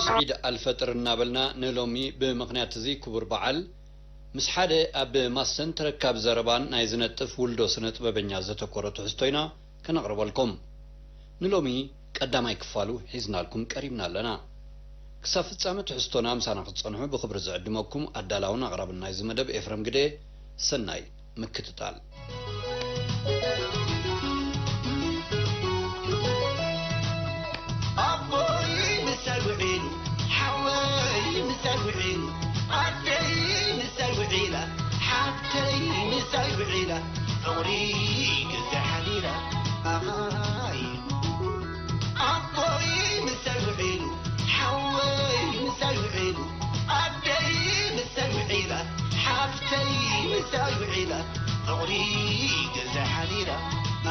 ዒድ ኣልፈጥር እናበልና ንሎሚ ብምኽንያት እዚ ክቡር በዓል ምስ ሓደ ኣብ ማሰን ተረካቢ ዘረባን ናይ ዝነጥፍ ውልዶ ስነ ጥበበኛ ዘተኮረ ትሕዝቶ ኢና ከነቕርበልኩም። ንሎሚ ቀዳማይ ክፋሉ ሒዝናልኩም ቀሪብና ኣለና። ክሳብ ፍጻመ ትሕዝቶና ምሳና ክትጸንሑ ብኽብሪ ዝዕድመኩም ኣዳላውን ኣቕራብን ናይዚ መደብ ኤፍረም ግደ። ሰናይ ምክትታል። ኣቦይ ምሳይ ውዒሉ፣ ሓወይ ምሳይ ውዒሉ፣ ኣደይ ምሳይ ውዒላ፣ ሓፍተይ ምሳይ ውዒላ፣ ፍቕሪ ግዜ ሓሊላ፣ ኣሃይ። ኣቦይ ምሳይ ውዒሉ፣ ሓወይ ምሳይ ውዒሉ፣ ኣደይ ምሳይ ውዒላ፣ ሓፍተይ ምሳይ ውዒላ፣ ፍቕሪ ግዜ ሓሊላ፣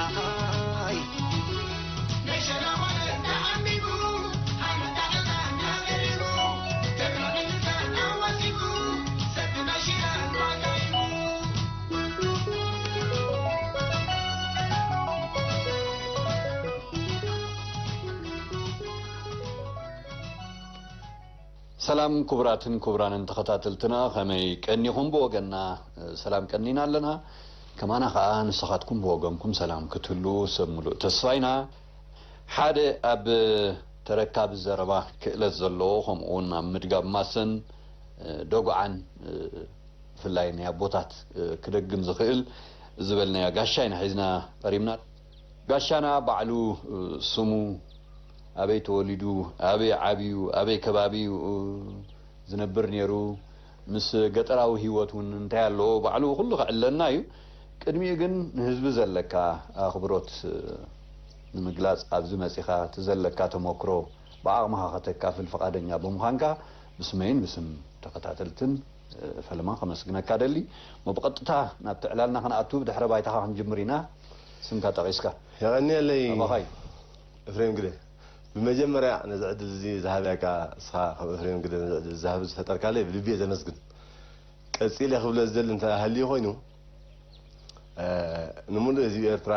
ኣሃይ። ሰላም ክቡራትን ክቡራንን ተኸታተልትና፣ ከመይ ቀኒኹም? ብወገንና ሰላም ቀኒና ኣለና። ከማና ኸኣ ንስኻትኩም ብወገንኩም ሰላም ክትህሉ ሰብ ምሉእ ተስፋ ኢና። ሓደ ኣብ ተረካቢ ዘረባ ክእለት ዘለዎ፣ ከምኡውን ኣብ ምድጋብ ማሰን፣ እ፣ ደጉዓን፣ እ፣ ብፍላይ ናይ ኣቦታት፣ እ፣ ክደግም ዝኽእል ዝበልናዮ ጋሻ ኢና ሒዝና ቀሪብና። ጋሻና ባዕሉ፣ እ፣ ስሙ፣ ኣበይ ተወሊዱ፣ ኣበይ ዓብዩ፣ ኣበይ ከባቢ እዩ፣ እ፣ ዝነብር ነይሩ፣ ምስ ገጠራዊ ህይወት እውን እንታይ ኣለዎ፣ ባዕሉ ኩሉ ክዕለና እዩ። ቅድሚኡ ግን ንህዝቢ ዘለካ ኣኽብሮት፣ እ፣ ንምግላጽ ኣብዚ መጺኻ፣ እቲ ዘለካ ተመክሮ ብዓቕምኻ ከተካፍል ፍቓደኛ ብምዃንካ ብስመይን ብስም ተኸታተልትን፣ እ፣ ፈለማ ከመስግነካ ደሊ። እሞ ብቐጥታ ናብቲ ዕላልና ክንኣቱ ብድሕረ ባይታኻ ክንጅምር ኢና። ስምካ ጠቒስካ። የቐንየለይ ኣባኻይ። ኤፍሬም ግደ። ብመጀመርያ ነዚ ዕድል እዚ ዝሃበካ እስኻ ከም ኤፍሬም ግደ ነዚ ዕድል ዝሃብ ዝፈጠርካለይ ብልቢ እየ ዘመስግን። ቀጺለ ክብሎ ዝደሊ እንተ ሃልዩ ኮይኑ፣ እ፣ ንምሉእ ህዝቢ ኤርትራ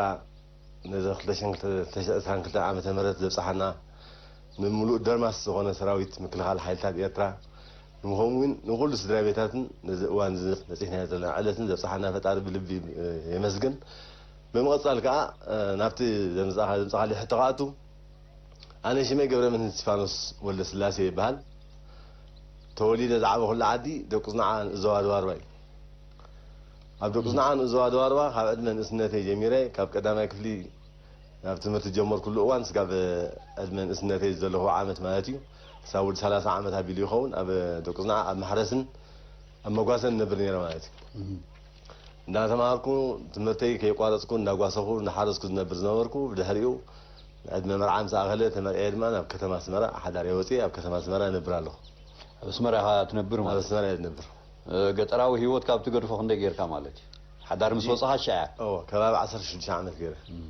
ነዚ ክልተ ሽሕን ክልተ ሽሕን ዕስራን ክልተን ዓመተ ምህረት ዘብጽሓና፣ ንምሉእ ደርማስ ዝኾነ ሰራዊት ምክልኻል ሓይልታት ኤርትራ፣ ንምኾም እውን ንኹሉ ስድራ ቤታትን ነዚ እዋን እዚ በጺሕናዮ ዘለና ዕለትን ዘብጽሓና ፈጣሪ ብልቢ፣ እ፣ የመስግን። ብምቕጻል ከኣ፣ እ፣ ናብቲ ዘምጽኣኻ-፣ ዘምጽኣኻለይ ሕቶ ክኣቱ፣ ኣነ ሽመይ ገብረመድህን እስቲፋኖስ ወልደስላሴ ይበሃል። ተወሊደ ዝዓበኹሉ ዓዲ ደቁጽንዓ ንእዞባ ደባርባ እዩ። ኣብ ደቁጽንዓ ንእዞባ ደባርባ ካብ ዕድመ ንእስነተይ ጀሚረ፣ ካብ ቀዳማይ ክፍሊ ናብ ትምህርቲ ዝጀመርኩሉ እዋን ስጋብ ዕድመ ንእስነተይ ዘለኹ ዓመት ማለት እዩ፣ ክሳብ ወዲ ሰላሳ ዓመት ኣቢሉ ይኸውን፣ ኣብ ደቁጽንዓ ኣብ ማሕረስን ኣብ መጓሰን እነብር ነይረ ማለት እዩ። እም። እንዳተማሃርኩ፣ ትምህርተይ ከየቋረጽኩ፣ እንዳጓሰኹ፣ እንዳሓረስኩ ዝነብር ዝነበርኩ፣ ብድሕሪኡ ዕድመ መርዓ ምስ ኣኸለ፣ ተመርዕየ ድማ ናብ ከተማ ኣስመራ ሓዳር ወጺኤ ኣብ ከተማ ኣስመራ እነብር ኣለኹ። ኣብ ኣስመራ ኢኻ ትነብር ኣብ ማለት እዩ? ኣስመራ እየ ዝነብር። እ፣ ገጠራዊ ህይወት ካብ ትገድፎ ክንደይ ጌርካ ማለት እዩ? ሓዳር ምስ ሕጂ ወጻኻ ሻዕ እያ? እወ፣ ከባቢ ዓሰርተ ሽዱሽተ ዓመት ገይረ። እም።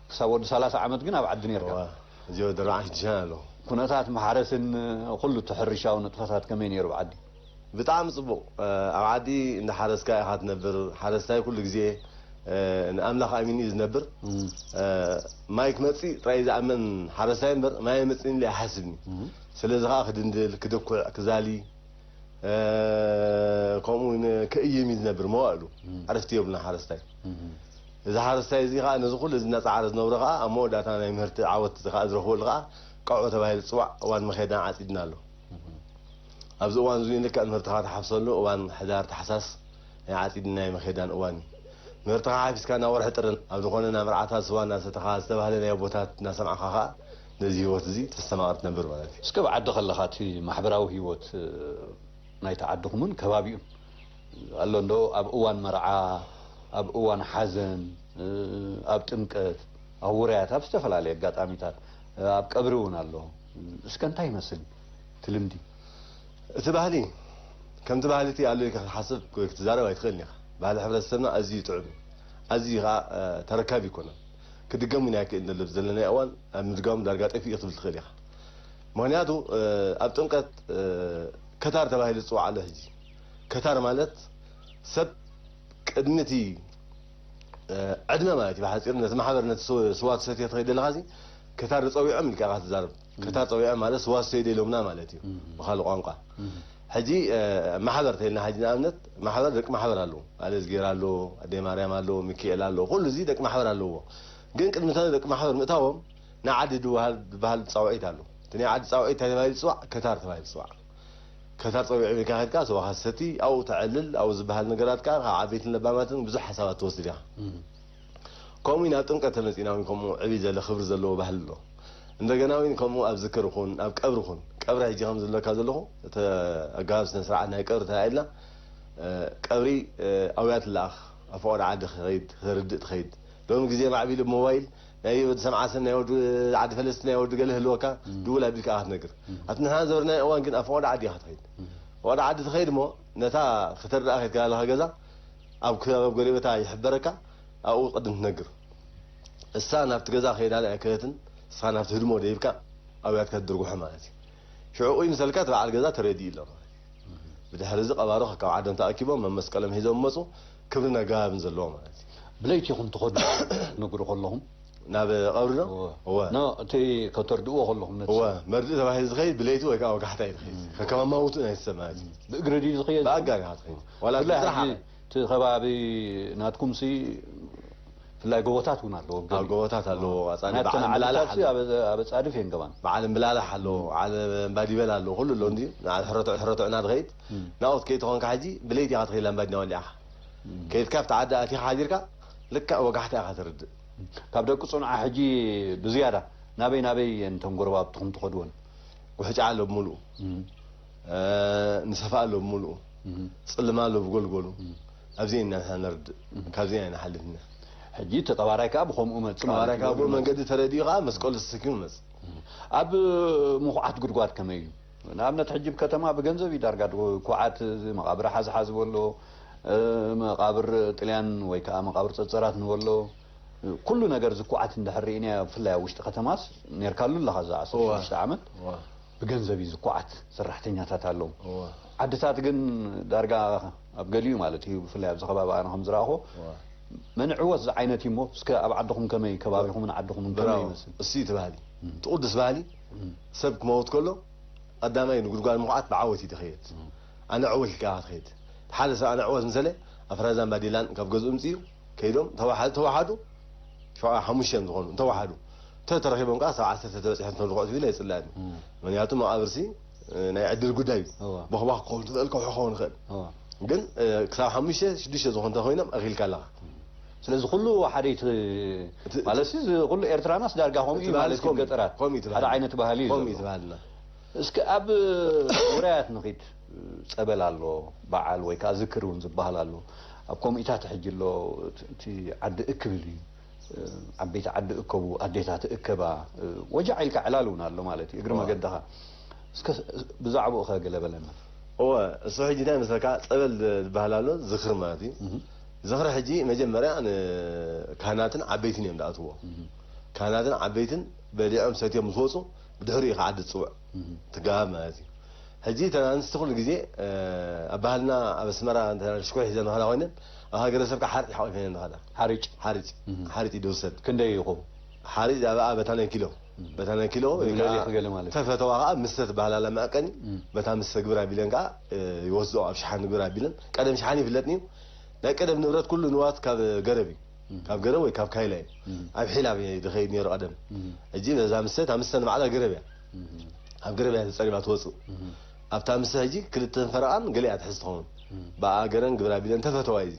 ክሳብ ወዲ ሰላሳ ዓመት ግን ኣብ ዓዲ ኔርካ? እወ፣ ሕጂ ወዲ ኣርባዓን ሽዱሽተን ኣለኹ። ኩነታት ማሕረስን ኩሉ እቲ ሕርሻዊ ንጥፈታት ከመይ ነይሩ ኣብ ዓዲ? ብጣዕሚ ጽቡቕ። እ፣ ኣብ ዓዲ እንዳሓረስካ ኢኻ ትነብር። ሓረስታይ ኩሉ ግዜ፣ እ፣ ንኣምላኽ ኣሚኑ እዩ ዝነብር። እም። እ፣ ማይ ክመጽእ ጥራይ ዝኣምን ሓረስታይ እምበር፣ ማይ ኣይመጽእን ኢሉ ኣይሓስብን እዩ። እም። ስለዚ ኸኣ ክድንድል፣ ክድኩዕ፣ ክዛሊ፣ እ፣ ከምኡ እውን ክእይም እዩ ዝነብር መዋእሉ። እም። ዕረፍቲ የብሉን ሓረስታይ። እም። እዚ ሓረስታይ እዚ ኸኣ ነዚ ኩሉ እዚ እናጸዓረ ዝነብሮ ኸኣ ኣብ መወዳእታ ናይ ምህርቲ ዓወት እዚ ኸኣ ዝረኽበሉ ኸኣ ቀውዖ ተባሂሉ ዝጽዋዕ እዋን መኼዳን ዓጺድና ኣሎ። እም። ኣብዚ እዋን እዚ ልክዕ ምህርትኻ ትሓፍሰሉ እዋን ሕዳር ታሕሳስ ናይ ዓጺድን ናይ መኼዳን እዋን እዩ። ምህርትኻ ሓፊስካ ናብ ወርሒ ጥርን ኣብ ዝኾነ ናብ መርዓታት ስዋ እናሰተኻ ዝተባህለ ናይ ኣቦታት እናሰማዕካ ኸኣ ነዚ ህይወት እዚ ተስተማቕር ትነብር ማለት እዩ። እስከ ኣብ ዓዲ ከለኻ እቲ ማሕበራዊ ህይወት፣ እ፣ ናይቲ ዓድኹምን ከባቢኡን ኣሎ እንዶ? ኣብ እዋን መርዓ፣ ኣብ እዋን ሓዘን፣ እ፣ ኣብ ጥምቀት፣ ኣብ ውራያት፣ ኣብ ዝተፈላለየ ኣጋጣሚታት፣ እ፣ ኣብ ቀብሪ እውን ኣሎ። እስከ እንታይ ይመስል እቲ ልምዲ? እቲ ባህሊ ከምቲ ባህሊ እቲ ኣሎ ኢልካ ክትሓስብ ወይ ክትዛረብ ኣይትኽእልን ኢኻ። ባህሊ ሕብረተሰብና ኣዝዩ ጥዑም እዩ። ኣዝዩ ኸኣ፣ እ፣ ተረካቢ ኣይኮነን። ክድገም እውን ኣይክእልን ዘሎ ዘለናዮ እዋን ኣብ ምድጋሙ ዳርጋ ጠፊኡ ክትብል ትኽእል ኢኻ። ምኽንያቱ፣ እ፣ ኣብ ጥምቀት፣ እ፣ ከታር ተባሂሉ ዝጽዋዕ ኣሎ ሕጂ። ከታር ማለት ሰብ ቅድሚ እቲ፣ እ፣ ዕድመ ማለት እዩ። ብሓጺሩ ነቲ ማሕበር ነቲ ስወ-፣ ስዋ ትሰትዮ ትኸይድ ዘለኻሲ ከታር ጸዊዖም ኢልካ ኢኻ ትዛረብ። ከታር ጸዊዖም ማለት ስዋ ሰይደ ኢሎምና ማለት እዩ ብኻልእ ቋንቋ። ሕጂ ማሕበር ተልና ሕጂ ንኣብነት ማሕበር ደቂ ማሕበር ኣለዉ። ኣለ ዝጌራ ኣሎ፣ ኣደ ማርያም ኣሎ፣ ሚካኤል ኣሎ፣ ኩሉ እዚ ደቂ ማሕበር ኣለዎ። ግን ቅድሚ እቶም ደቂ ማሕበር ምእታዎም ንዓዲ ድበሃል ዝበሃል ጻውዒት ኣሎ። እቲ ናይ ዓዲ ጻውዒት እንታይ ተባሂሉ ይጽዋዕ? ከታር ተባሂሉ ይጽዋዕ። ከታር ጸዊዖም ኢልካ ከድካ ስዋኻ ሰቲ ኣብኡ ተዕልል ኣብኡ ዝበሃል ነገራት ከኣ ካብ ዓበይትን ለባማትን ብዙሕ ሓሳባት ትወስድ ኢኻ። ከምኡ ኢና ኣብ ጥምቀት ተመጺና እውን ከምኡ ዕብይ ዘለ ክብሪ ዘለዎ ባህሊ ኣሎ። እንደገና እውን ከምኡ ኣብ ዝክር ኹን ኣብ ቀብሪ ኹን ቀብሪ ሕጂ ከም ዝብለካ ዘለኹ እቲ ኣገባብ ስነ ስርዓት ናይ ቀብሪ ተላኢልና ቀብሪ ኣውያት ለኣኽ ኣብ ፈቐዶ ዓዲ ክኸይድ ክተርድእ ትኸይድ። ሎሚ ግዜ ማዕቢሉ ብሞባይል ናይ ወዲ ሰምዓሰን ናይ ወዲ ዓዲ ፈለስቲ ናይ ወዲ ገለ ህልወካ ድውል ኣቢልካ ኢኻ ትነግር። ኣቲ ንሕና ዝበርናዮ እዋን ግን ኣብ ፈቐዶ ዓዲ ኢኻ ትኸይድ። ፈቐዶ ዓዲ ትኸይድ እሞ ነታ ክተርድኣ ከይድካ ኣለኻ ገዛ ኣብ ከባቢ ጎረቤታ ይሕበረካ ኣብኡ ቅድም ትነግር። እሳ ናብቲ ገዛ ከይዳ ኣይከደትን እስኻ ናብቲ ህድሞ ደይብካ ኣብያትካ ትድርጉሖ ማለት እዩ። ሽዑ ቁይ ምሰልካ እቲ በዓል ገዛ ተረዲኡ ኣሎ ማለት እዩ። ብድሕሪ እዚ ቀባሮ ካብ ዓዶም ተኣኪቦም መመስቀሎም ሒዞም መፁ። ክብርን ኣገባብን ዘለዎ ማለት እዩ። ብለይቲ ኢኹም ትኸዱ ትነግሩ ከለኹም ናብ ቀብሪ ዶ? እወ። እወ። ኖ እቲ ከተርድእዎ ከለኹም ነቲ እወ ሰብ መርድእ ተባሂሉ ዝኸይድ ብለይቲ ወይ ከዓ ወጋሕታ እዩ ዝኸይድ። ከከማማውቱ ናይ ሰብ ማለት እዩ። ብእግሪ ድዩ ዝኸየድ? ብኣጋር ኢኻ ትኸይድ። ዋላ ብፍላይ ብስራሕ ሕጂ እቲ ከባቢ ናትኩምሲ ብፍላይ ጎቦታት እውን ኣለዎ ኣብ ኣብ ገሊኡ። ጎቦታት ኣለዎ። ኣፃሊ ናትና በዓል እምብላላሕ ዓድታት ኣሎ። ኣብ ኣብ ኣፃድፍ እየን ገባን። በዓል እምብላላሕ ኣሎ፣ በዓል እምባዲበል ኣሎ፣ ኩሉ ኣሎ እንዲ ንዓል ሕረትዕ ሕረትዕ እናትኸይድ ናብኡ ትከይድ ተኾንካ ሕጂ ብለይቲ ኢኻ ትኸይድ ላምባዲና ወሊዕኻ። ከይድካ ኣብቲ ዓዲ ኣቲኻ ሓዲርካ ልክዕ ወጋሕታ ኢኻ ትርድእ። ካብ ደቂ ጽኑዓ ሕጂ ብዝያዳ ናበይ ናበይ እየን እተን ጎረባብትኹም ትኸድወን? ጉሕጫ ኣሎ ብምሉኡ፣ ንሰፋ ኣሎ ብምሉኡ፣ ጽልማ ኣሎ ብጎልጎሉ። ኣብዚኤን ኢና ንሕና ነርድእ፣ ካብዚኤን ኢና ንሓልፍ ኢና። ሕጂ እቲ ቀባራይ ከኣ ብኸምኡ መጽእ ማለት እዩ። ቀባራይ ከኣ ብኡ መንገዲ ተረዲኡ ከኣ መስቀሉ ተሰኪሙ ይመጽእ። ኣብ ምኹዓት ጉድጓድ ከመይ እዩ? ንኣብነት ሕጂ ብ ከተማ ብገንዘብ እዩ ዳርጋ ኩዓት መቓብር ሓዝሓዝ በሎ መቓብር ጥልያን ወይ ከዓ መቓብር ፀፀራት ንበሎ ኩሉ ነገር ዝኩዓት እንድሕር ርኢናዮ ብፍላይ ኣብ ውሽጢ ከተማስ ኔርካሉ ኣለኻ እዛ ዓሰርተ ሽዱሽተ ዓመት ብገንዘብ እዩ ዝኩዓት ሰራሕተኛታት ኣለዉ ዓድታት ግን ዳርጋ ኣብ ገሊኡ ማለት እዩ ብፍላይ ኣብዚ ከባቢ ኣነ ከም ዝረኣኹ መንዕወት ዝዓይነት እዩ እሞ እስከ ኣብ ዓድኹም ከመይ ከባቢኹምን ዓድኹምን ከመይ ይመስል እሱ እዩ እቲ ባህሊ እቲ ቅዱስ ባህሊ ሰብ ክመውት ከሎ ቀዳማይ ንጉድጓድ ምኹዓት ብዓወት እዩ ትኸይድ። ኣነ ዕወት ኢልካ ኢኻ ትኸይድ። ሓደ ሰብ ኣነ ዕወት ምሰለ ኣፍራዛን ባዴላን ካብ ገዝኡ ምፅኡ ከይዶም ተዋሓዱ ተዋሓዱ ሸውዓ ሓሙሽተ እዮም ዝኾኑ እንተዋሓዱ ተተረኺቦም ከዓ ክሳብ ዓሰርተ ተበፂሖም ተልኾ ትብል ኣይፅላእን እዩ። ምክንያቱ መቃብርሲ ናይ ዕድል ጉዳይ እዩ። እዋ። ቦኽባኽ ክኸውን ትኽእል ከውሒ ክኸውን ይኽእል። እዋ። ግን ክሳብ ሓሙሽተ ሽዱሽተ ዝኾኑ እንተኮይኖም ኣኺልካ ኣለኻ። ስለዚ ኩሉ ሓደ እቲ እቲ- ማለትሲ እዚ ኩሉ ኤርትራናስ ዳርጋ ከምኡ እዩ እቲ ማለት እዩ ባህልስ ከምኡ እዩ። ገጠራት ከምኡ እዩ እቲ ሓደ ባህሊ። ዓይነት ባህሊ እዩ ከምኡ እዩ ዘሎ እቲ ባህልና። እስኪ ኣብ ውራያት ንኺድ ጸበል ኣሎ በዓል ወይ ከዓ ዝክር እውን ዝበሃል ኣሎ ኣብ ኮሚታት ሕጂ ኣሎ እቲ ዓዲ እክብል እዩ ዓበይቲ ዓዲ እከቡ ኣዴታት እከባ ወጃዕ ኢልካ ዕላል እውን ኣሎ ማለት እዩ እግሪ መገድኻ እስከ ብዛዕባኡ ከ ገለ በለና እወ እሱ ሕጂ እንታይ መስለካ ጸበል ዝበሃል ኣሎ ዝኽር ማለት እዩ ዝኽሪ ሕጂ መጀመርያ ንካህናትን ዓበይትን እዮም ዝኣትዎ ካህናትን ዓበይትን በሊዖም ሰትዮም ምስ ወፁ ብድሕሪኡ ከዓ ዓዲ ትፅውዕ ትገሃብ ማለት እዩ ሕጂ እተን ኣንስቲ ኩሉ ግዜ ኣብ ባህልና ኣብ ኣስመራ ሽኮይ ሒዘን ንኸዳ ኮይነን ኣብ ሃገረሰብ ከዓ ሓርጭ ሓቂፈን ንኸዳ ሓርጭ ሓርጭ ሓርጭ ይደውሰድ ክንደይ ይኹ ሓርጭ ኣብኣ በታ ናይ ኪሎ በታ ናይ ኪሎ ተፈተዋ ከዓ ምስተ ትበሃል ኣላ መዐቀኒ በታ ምስተ ግብር ኣቢለን ከዓ ይወስድኦ ኣብ ሸሓኒ ግብር ኣቢለን ቀደም ሸሓኒ ይፍለጥኒ እዩ ናይ ቀደም ንብረት ኩሉ ንዋት ካብ ገረብ እዩ ካብ ገረብ ወይ ካብ ካይላ እዩ ኣብ ሒላብ ድኸይድ ነይሩ ቀደም ሕጂ በዛ ምስተ እታ ምስተ ንባዕላ ገረብ እያ ኣብ ገረብ እያ ተፀሪባ ትወፅእ ኣብታ ምስተ ሕጂ ክልተን ፈረቓን ገሊኣ ትሕዝ ትኸውን ብኣ ገረን ግብር ኣቢለን ተፈተዋ እዩ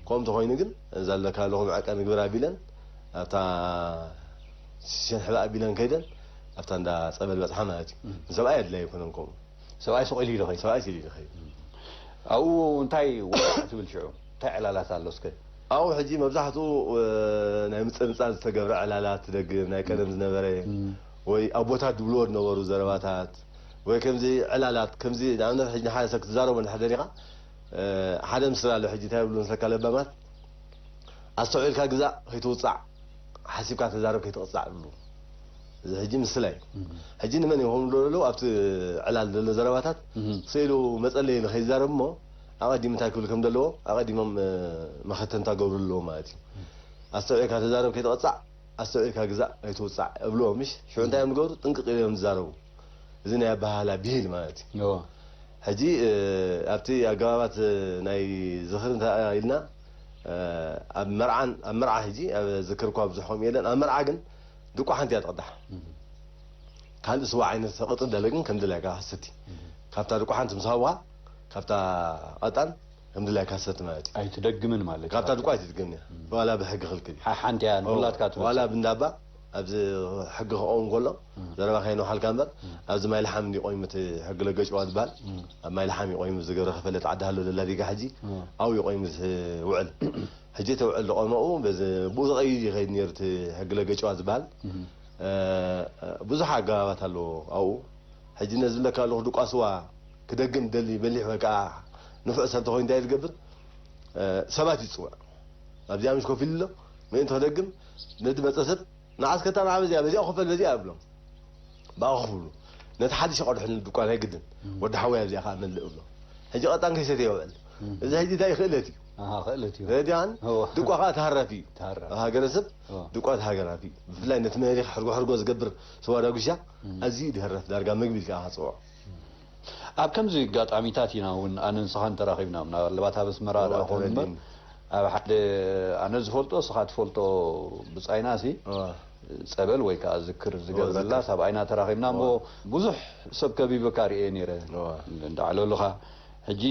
ከም ተኾይኑ ግን እዛ ኣለካ ኣለኹ መዐቀኒ ግብር ኣቢለን ኣብታ ሽሸን ሕባ ኣቢለን ከይደን ኣብታ እንዳ ፀበል በፅሓ ማለት እዩ ንሰብኣይ ኣድላይ ኣይኮነን ከምኡ ሰብኣይ ስቕ ኢሉ እዩ ዝኸይድ። ሰብኣይ ስቕ ኢሉ እዩ ዝኸይድ። ኣብኡ እንታይ ወጣዕ ትብል ሽዑ እንታይ ዕላላት ኣሎ እስከ? ኣብኡ ሕጂ መብዛሕትኡ ናይ ምጽንጻን ዝተገብረ ዕላላት ትደግም ናይ ቀደም ዝነበረ ወይ ኣቦታት ዝብልዎ ዝነበሩ ዘረባታት ወይ ከምዚ ዕላላት ከምዚ ንኣብነት ሕጂ ንሓደ ሰብ ክትዛረቦ እንድሕር ደሊኻ ሓደ ምስላ ኣሎ ሕጂ እንታይ ይብሉ ንሰካ ለባማት ኣስተውዒልካ ግዛእ ከይትውጻዕ ሓሲብካ ተዛረብ ከይትቕጻዕ ይብሉ። እዚ ሕጂ ምስላ እዩ። ሕጂ ንመን እዮም ከምሉ ዘለዉ ኣብቲ ዕላል ዘሎ ዘረባታት ስኢሉ መጸለይ ኢሉ ከይዛረብ እሞ ኣቐዲሙ እንታይ ክብል ከም ዘለዎ ኣቐዲሞም መኸተንታ ገብሩ ኣለዎ ማለት እዩ። ኣስተውዒልካ ተዛረብ ከይትቐጻዕ ኣስተውዒልካ ግዛእ ኣይትውጻዕ እብልዎ። ምሽ ሽዑ እንታይ እዮም ዝገብሩ? ጥንቅቕ ኢሎም እዮም ዝዛረቡ። እዚ ናይ ኣበሃህላ ብሂል ማለት እዩ። ሕጂ ኣብቲ ኣገባባት ናይ ዝኽሪ እንተ ኢልና ኣብ መርዓን ኣብ መርዓ ሕጂ ኣብ ዝክር እኳ ብዙሕ ከምኡ የለን። ኣብ መርዓ ግን ድቋ ሓንቲ እያ ትቕዳሕ። ካልእ ስዋ ዓይነት ተቐጥል ደለ ግን ከም ድላይካ ክትሰቲ። ካብታ ድቋ ሓንቲ ምስ ሃቡኻ ካብታ ቐጣን ከም ድላይካ ትሰቲ ማለት እዩ። ኣይትደግምን ማለት እዩ። ካብታ ድቋ ኣይትድግምን እያ። ዋላ ብሕጊ ክልክል እዩ። ሓንቲ እያ ንኹላትካ ትበጽሕ። ዋላ ብንዳባ ኣብዚ ሕጊ ክቐውም ከሎ ዘረባ ከየንውሓልካ እምበር ኣብዚ ማይ ልሓም እንዲ ቆይሙ እቲ ሕጊ ለገጭዋ ዝበሃል ኣብ ማይ ልሓም እዩ ቆይሙ ዝገብረ ከፈለት ዓዲ ሃሎ ደላ ዲጋ ሕጂ ኣብኡ እዩ ቆይሙ ዝውዕል። ሕጂ እቲ ውዕል ዝቆመኡ በዚ ብኡ ዝቐይድ ይኸይድ ነይሩ እቲ ሕጊ ለገጭዋ ዝበሃል። ብዙሕ ኣገባባት ኣለዎ ኣብኡ። ሕጂ ነዚ ዝብለካ ኣለኹ ድቋ ስዋ ክደግም ደሊ በሊሕ ወይ ከዓ ንፉዕ ሰብ ተኾይኑ እንታይ ዝገብር ሰባት ይፅውዕ ኣብዚኣ ምሽ ኮፍ ኢሉ ኣሎ ምእንቲ ክደግም ነቲ መፀ ሰብ ንዓስ ከታ ንዓ በዚኣ በዚኣ ኮፈል በዚኣ እብሎም ብኣ ኮፍ ብሉ ነቲ ሓድሽ ይቐድሑኒ ድቋ ናይ ግድን ወዲ ሓወይ ኣብዚኣ ከዓ መልእ እብሎ ሕጂ ቀጣን ከይሰተ የውዕል እዚ ሕጂ እንታይ ክእለት እዩ ኣሃ፣ ክእለት እዩ። ረዲያን እዎ። ድቋ ከዓ ተሃራፊ እዩ ተሃራፊ። ኣብ ሃገረሰብ እዎ። ድቋ ተሃራፊ እዩ ብፍላይ ነቲ መሪኽ ሕርጎ ሕርጎ ዝገብር ስዋ ዳጉሻ ኣዝዩ ድህረፍ ዳርጋ ምግቢ ኢልካ ክፅውዖ ኣብ ከምዚ ኣጋጣሚታት ኢና እውን ኣነ ንስኻን ተራኺብና ምናልባት ኣብ ኣስመራ እዎ፣ ደኣ ኾን እምበር ተረዲእኒ። ኣብ ሓደ ኣነ ዝፈልጦ ስኻ ትፈልጦ ብጻይና ሲ እዎ። ጸበል ወይ ከዓ ዝክር ዝገብረላ ዝክር። ሰብኣይና ተራኺብና እሞ እዎ። ብዙሕ ሰብ ከቢበካ ርእየ ነይረ እዎ። እንዳዕለሉኻ ሕጂ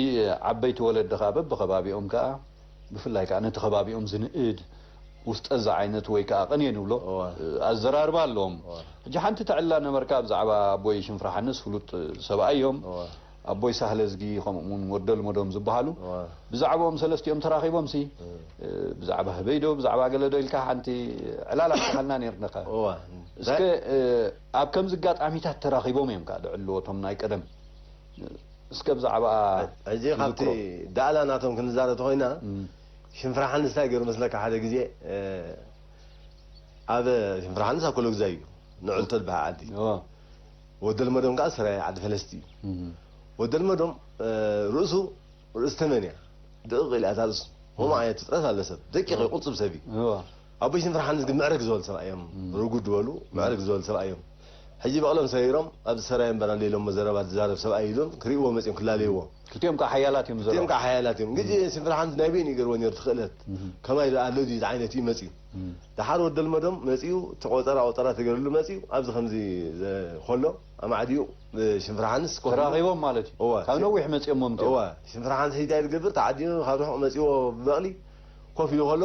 ዓበይቲ ወለድኻ በብኸባቢኦም ከዓ ብፍላይ ከዓ ነቲ ከባቢኦም ዝንእድ ውስጠ እዚ ዓይነት ወይ ከዓ ቅኔ ንብሎ እዋ። ኣዘራርባ ኣለዎም እዋ። ሕጂ ሓንቲ ተዕላ ነበርካ ብዛዕባ ኣቦይ ሽንፍራ ሓንስ ፍሉጥ ሰብኣይ እዮም እዋ። ኣቦይ ሳህለ ዝጊ ከምኡ እውን ወደል መዶም ዝበሃሉ እዋ። ብዛዕባኦም ሰለስቲኦም ተራኺቦም ሲ እ። ብዛዕባ ህበይ ዶ ብዛዕባ ገለ ዶ ኢልካ ሓንቲ ዕላል ኣካልና ነርነካ እዋ። እስከ እ፣ ኣብ ከምዚ ኣጋጣሚታት ተራኺቦም እዮም ከዓ ድዕልዎ እቶም ናይ ቀደም እስከ ብዛዕባ ሕጂ ካብቲ ዝክሮ። ዳእላ ናቶም ክንዛረብ ተኾይና እም። ሽንፍራሓንስ እንታይ ገይሩ መስለካ ሓደ ግዜ እ፣ ኣብ ሽንፍራሓንስ ኣብ ኮሎ ግዛይ እዩ ንዕልቶ ዝበሃል ዓዲ እዎ። ወደልመዶም ከዓ ስራይ ዓዲ ፈለስቲ እዩ እም። ወደልመዶም እ፣ ርእሱ ርእስ ተመን እያ ድቕቕ ኢላ እታ ርእሱ ከምኡ ዓይነት ፍጥረት ኣለ ሰብ ደቂቕ እዩ ቁልፅም ሰብ እዩ እዎ። ኣቦይ ሽንፍራሓንስ ግን ምዕርግ ዝበሉ ሰብኣይ እዮም እም። ርጉድ ዝበሉ ምዕርግ ዝበሉ ሰብኣይ እዮም ሕጂ በቕሎም ሰሪሮም ኣብዚ ሰራይ እምበር ኣሎ ኢሎሞ ዘረባ ዝዛረብ ሰብኣይ ኢሎም ክርእይዎ መፅኦም ክላለይዎ ክልቲኦም ከዓ ሓያላት እዮም ክልቲኦም ዘለዉ ከዓ ሓያላት እዮም ግዜ ሽንፍራሓንስ ናይ በይኑ ይገርዎ ነይሩ ትኽእለት እም። ከማይ ኣሎ ድዩ ዝዓይነት እዩ መፅኡ እም። ደሓር ወደልመዶም መፅኡ ተቆፀራ ቆፀራ ተገርሉ መፅኡ ኣብዚ ከምዚ ዘ- ከሎ ኣማዕድኡ ሽንፍራሓንስ ኮፍ ኢሉ- ተራኺቦም ማለት እዩ እወ። ካብ ነዊሕ መፂኦሞም እዮም እወ ሽንፍራሓንስ እንታይ ዝገብር ተዓዲኡ ካብ ርሑቕ መፅዎ ብበቕሊ ኮፍ ኢሉ ከሎ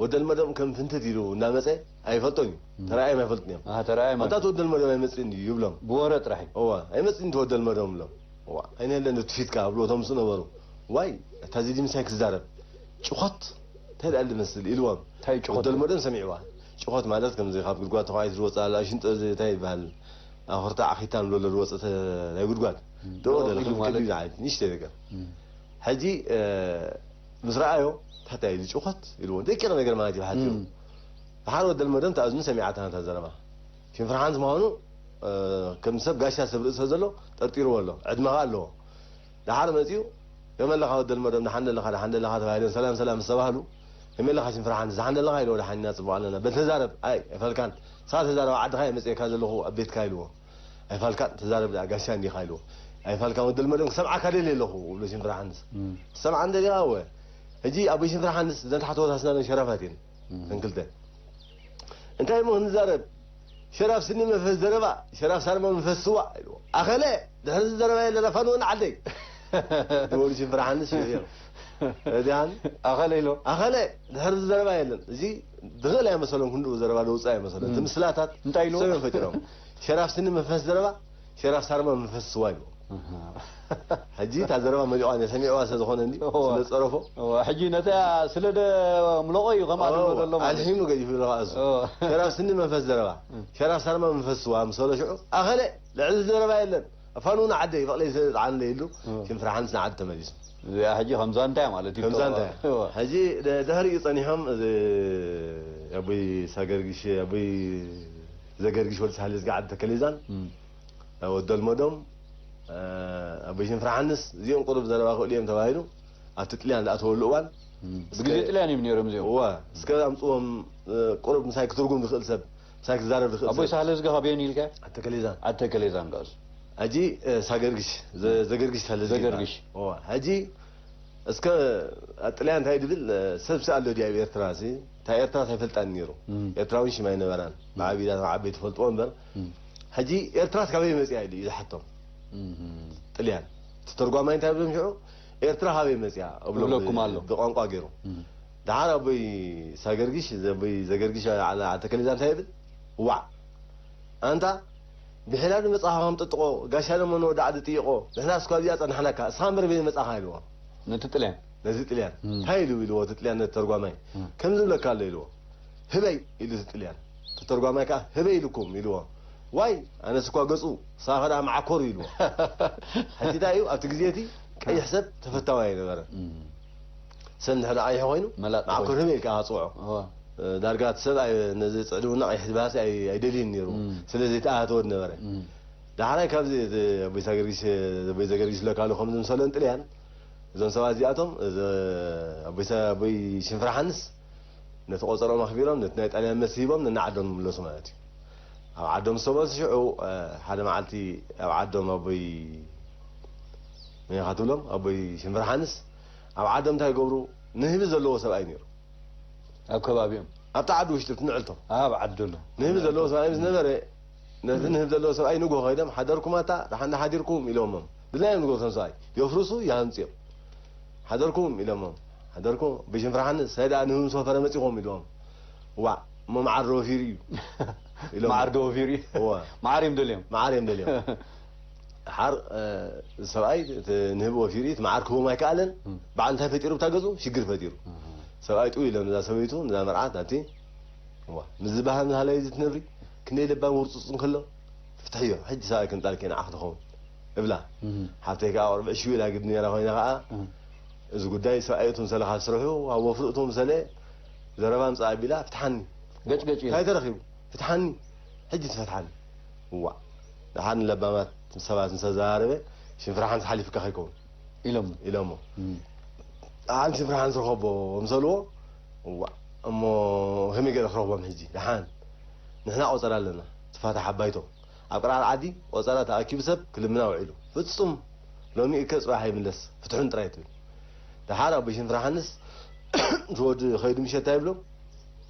ወደልመዶም ከም ፍንትት ኢሉ እናመፀ ኣይፈልጦን እዩ ተራእዮም ኣይፈልጥን እዮም ኣሃ፣ ተራእዮም ኣንታ ተወደልመዶም ኣይመፅእን እዩ ይብሎም ብወረ ጥራሕ እዩ። እዋ ኣይመፅእን ተወደልመዶም ብሎም እዋ ኣይነለን ትፊትካ ብሎ እቶም ምስ ነበሩ ዋይ እታ እዚ ድምሳይ ክዛረብ ጭኾት እንታይ ደኣ ዝመስል ኢልዎም እንታይ ጭኾት? ወደልመዶም ሰሚዕዋ ጭኾት ማለት ከምዚ ካብ ጉድጓድ ተኳዒት ዝወፅእ ኣላ ሽንጦ እዚ እንታይ ይበሃል ኣኹርታ ዓኺታ ንብሎ ዝወፅእ ናይ ጉድጓድ ደወ ደለ ኢሉ ከም ማለት? ክልል ዓይነት ንእሽተይ ነገር ሕጂ ምስ ረኣዮ ታታይ እዚ ጭኾት ኢልዎ ደቂቕ ነገር ማለት እዩ ሓፂሩ እም። ደሓር ወደል መደም ተኣዝኑ ሰሚዓታ ነታ ዘረባ ሽንፍርሓንስ ምዃኑ ከም ሰብ ጋሻ ሰብ ርእሰ ዘሎ ጠርጢርዎ ኣሎ ዕድመ ኸዓ ኣለዎ ደሓር መፂኡ ከመለኻ ወደል መደም ደሓን ደለኻ ደሓን ደለኻ ተባሂለን ሰላም ሰላም ምስ ተባህሉ ከመለኻ ሽንፍርሓንስ ደሓን ደለኻ ኢልዎ ደሓን ኢና ፅቡቕ ኣለና በል ተዛረብ ኣይ ኣይፈልካን ንስኻ ተዛረብ ዓድኻ እየ መፂኤካ ዘለኹ ኣብ ቤትካ ኢልዎ ኣይፋልካን ተዛረብ ደኣ ጋሻ እንዲኻ ኢልዎ ኣይፋልካን ወደል መደም ክሰምዓካ ደልየ ኣለኹ እብሎ ሽንፍርሓንስ ክሰምዓ እንደሊኻ እወ ሕጂ ኣቦይ ሽንፍርሓንስ እዘን ታሕተዎት ኣስናነን ሸራፋት እየን እተን ክልተ እንታይ እሞ ክንዛረብ ሸራፍ ስኒ መንፈስ ዘረባ ሸራፍ ሳርማ መንፈስ ስዋ ኢልዎ ኣኸለ ድሕሪ እዚ ዘረባ የለን ኣፋንወን ዓደይ ዝበሉ ሽንፍርሓንስ ሽዑ እዮም ረዲኣን ኣኸለ ኢሎ ኣኸለ ድሕሪ እዚ ዘረባ የለን እዚ ድኽእል ኣይመሰሎም ክንድኡ ዘረባ ደውፅእ ኣይመሰሎም እቲ ምስላታት እንታይ ኢልዎ? ሰብዮም ፈጢሮም ሸራፍ ስኒ መንፈስ ዘረባ ሸራፍ ሳርማ መንፈስ ስዋ ኢልዎ ሕጂ እታ ዘረባ መሊቋ እያ ሰሚዕዋ ስለ ዝኾነ እንዲ እዋ። ስለ ዝፀረፎ እዋ፣ ሕጂ ነታ ስለ ደ ምለቆ እዩ ከምኣ ዝብሎ ዘሎ ማለት እዩ። ኣልሒሙ ገዲፉ ዝረኸ እሱ እዋ። ሸራፍ ስኒ መንፈስ ዘረባ ሸራፍ ሳርማ መንፈስ ስዋ ምሰሎ ሽዑ ኣኸለ ልዕሊ ዘረባ የለን ኣፋኑ ንዓደይ በቕለይ ስለ ዝፀዓንለ ኢሉ እዋ። ሽንፍርሓንስ ንዓዲ ተመሊሱ እዚኣ ሕጂ ከምዛ እንታይ ማለት እዩ ከምዛ እንታይ እዋ። ሕጂ ድ- ድሕሪኡ ፀኒሖም እዚ ኣቦይ ሳገርጊሽ ኣቦይ ዘገርጊሽ ወዲ ሳህለ ዝገዓድ ተከሊዛን እም። ወደልመዶም ኣቦይ ሽንፍርሓንስ እዚኦም ቁሩብ ዘረባ ክእሉ እዮም ተባሂሉ ኣብቲ ጥልያን ዝኣተወሉ እዋን ብግዜ ጥልያን እዮም ነይሮም እዚኦም። እዋ፣ እስከ ኣምፅዎም። ቁሩብ ምሳይ ክትርጉም ዝኽእል ሰብ፣ ምሳይ ክዛረብ ዝኽእል ኣቦይ ሰብ። ሳህለ ዝጋ ካበየን ኢልካ? ኣተከሌዛን። ኣተከሌዛን ጋዝ። ሕጂ ሳገርግሽ ዘገርግሽ ሳለ ዘገርግሽ። ሕጂ እስከ ጥልያን እንታይ ድብል? ሰብ ሲ ኣሎ ድያ ኤርትራ ሲ? እንታይ ኤርትራ ኣይፈልጣን ነይሩ። ኤርትራዊ ሽም ኣይነበራን። ብዓብይታት ዓበይቲ ፈልጥዎ እምበር። ሕጂ ኤርትራ ካበይ መፅያ ኢሉ እዩ ዝሓቶም። ጥልያን ተተርጓማይ እንታይ ብሎም ሽዑ? ኤርትራ ካበይ መፅያ እብለኩም ኣሎ። ብቋንቋ ገይሩ። ደሓር ኣቦይ ሳገርግሽ ዘቦይ ዘገርግሽ ኣተከሌዛ እንታይ ይብል? ዋዕ ኣንታ ብሒላ ንመጻኻ ከም ጥጥቆ ጋሻ ደሞ ንወዳዕ ዝጥይቆ ንሕና እስኳ እዚኣ ጸናሕናካ እስኻ እምበር በይ መጻኻ ኢልዎ። ነቲ ጥልያን ነዚ ጥልያን እንታይ ኢሉ ኢልዎ? እቲ ጥልያን ነቲ ተርጓማይ ከም ዝብለካ ኣሎ ኢልዎ። ህበይ ኢሉ እቲ ጥልያን እቲ ተርጓማይ ከኣ ህበይ ኢልኩም ኢልዎ። ዋይ ኣነስ እኳ ገጹ ሳኸዳ ማዕኮር ኢልዎ። ሕጂ እንታይ እዩ ኣብቲ ግዜ እቲ ቀይሕ ሰብ ተፈታዋይ ኣይነበረ። ሰብ እንድሕር ቀይሕ ኮይኑ መላጥ ማዕኮር ህበይ ኢልካ ኣጽውዖ። ዳርጋ እቲ ሰብ ኣይ- ነዚ ጽዕድውና ቀይሕ ዝበሃል ኣይ- ኣይደልይን ነይሩ። ስለ ዘይተኣተወ ነበረ። ዳሕራይ ካብዚ እቲ ኣቦይ ሳገርጊስ ኣቦይ ዘገርጊስ ለካሉ ከም ዝምሰሎን ጥልያን እዞም ሰባት እዚኣቶም እዚ ኣቦይ ሰ- ኣቦይ ሽንፍራ ሓንስ ነቲ ቆጸሮም ኣኽቢሮም ነቲ ናይ ጣልያን መስሂቦም ነናዓዶም ምለሱ ማለት እዩ። ኣብ ዓዶም ዝተመልሱ ሽዑ ሓደ መዓልቲ ኣብ ዓዶም ኣቦይ መኻ ትብሎም ኣቦይ ሽንፍራ ሓንስ ኣብ ዓዶም እንታይ ይገብሩ? ንህቢ ዘለዎ ሰብኣይ ነይሩ። ኣብ ከባቢኦም ኣብቲ ዓዲ ውሽጢ ኣብቲ ንዕልቶም ኣብ ዓዲ ኣሎ። ንህቢ ዘለዎ ሰብኣይ ምስ ነበረ ነቲ ንህቢ ዘለዎ ሰብኣይ ንጎ ከይዶም ሓደርኩም ኣታ ደሓን ሓዲርኩም ኢሎሞም። ድላዮም ንጎ ቶም ሰብኣይ የፍርሱ ይሃንጽዮም። ሓደርኩም ኢሎሞም። ሓደርኩም ብሽም ፍርሓን ሳይዳ ንህቢ ምስ ወፈረ መጺኹም ኢሎዎም። ዋዕ እሞ መዓር ዶ ወፊሩ እዩ ኢሎም። መዓር ዶ ወፊሩ እዩ? እዋ። መዓር እዮም ደልዮም። መዓር እዮም ደልዮም። ሓር ሰብኣይ ንህቢ ወፊሩ እቲ መዓር ክህቦም ኣይከኣለን። በዓል እንታይ ፈጢሩ ብታ ገጹ ሽግር ፈጢሩ። ሰብኣይ ጥው ኢሎም ነዛ ሰበይቱ ነዛ መርዓት ኣቲ እዋ ምስ ዝበሃል ምሃላይ እዚ ትነብሪ ክንደይ ለባም ውርጹጽ እንከሎ ትፍትሕዮ ሕጂ ሰብኣይ ክንጣልኪ ንዓኽ ትኸውን እብላ። ሓብተይ ከዓ ቁርብ ዕሽው ኢላ ግዲ ነራ ኮይና ከዓ እዚ ጉዳይ ሰብኣይ እቱ ምሰለ ካብ ስርሑ ኣብ ወፍሪ እቱ ምሰለ ዘረባ ምፅእ ኣቢላ ፍትሓኒ። ገጭ ገጭ እዩ። እንታይ ተረኺቡ? ፍትሓኒ። ሕጂ ትፈትሓኒ። እዋ ደሓን ለባማት ሰባት ምስ ተዘራረበ ሽንፍራ ሓንቲ ሓሊፍካ ከይከውን ኢሎሞ። ኢሎሞ። ደሓን ሽንፍራ ሓንቲ ዝረኸቦ ምሰልዎ። እዋ እሞ ከመይ ገለ ክረኽቦም ሕጂ ደሓን ንሕና ቆፀራ ኣለና። ትፋታሕ ኣባይቶ ኣብ ቅርዓር ዓዲ ቆፀራ ተኣኪቡ ሰብ ክልምና ውዒሉ ፍፁም ሎሚ እከ ፅባሕ ይምለስ ፍትሑን ጥራይ ትብል። ደሓር ኣቦይ ሽንፍራ ሓንስ እቲ ወዲ ከይዱ ምሸት እንታይ ይብሎ?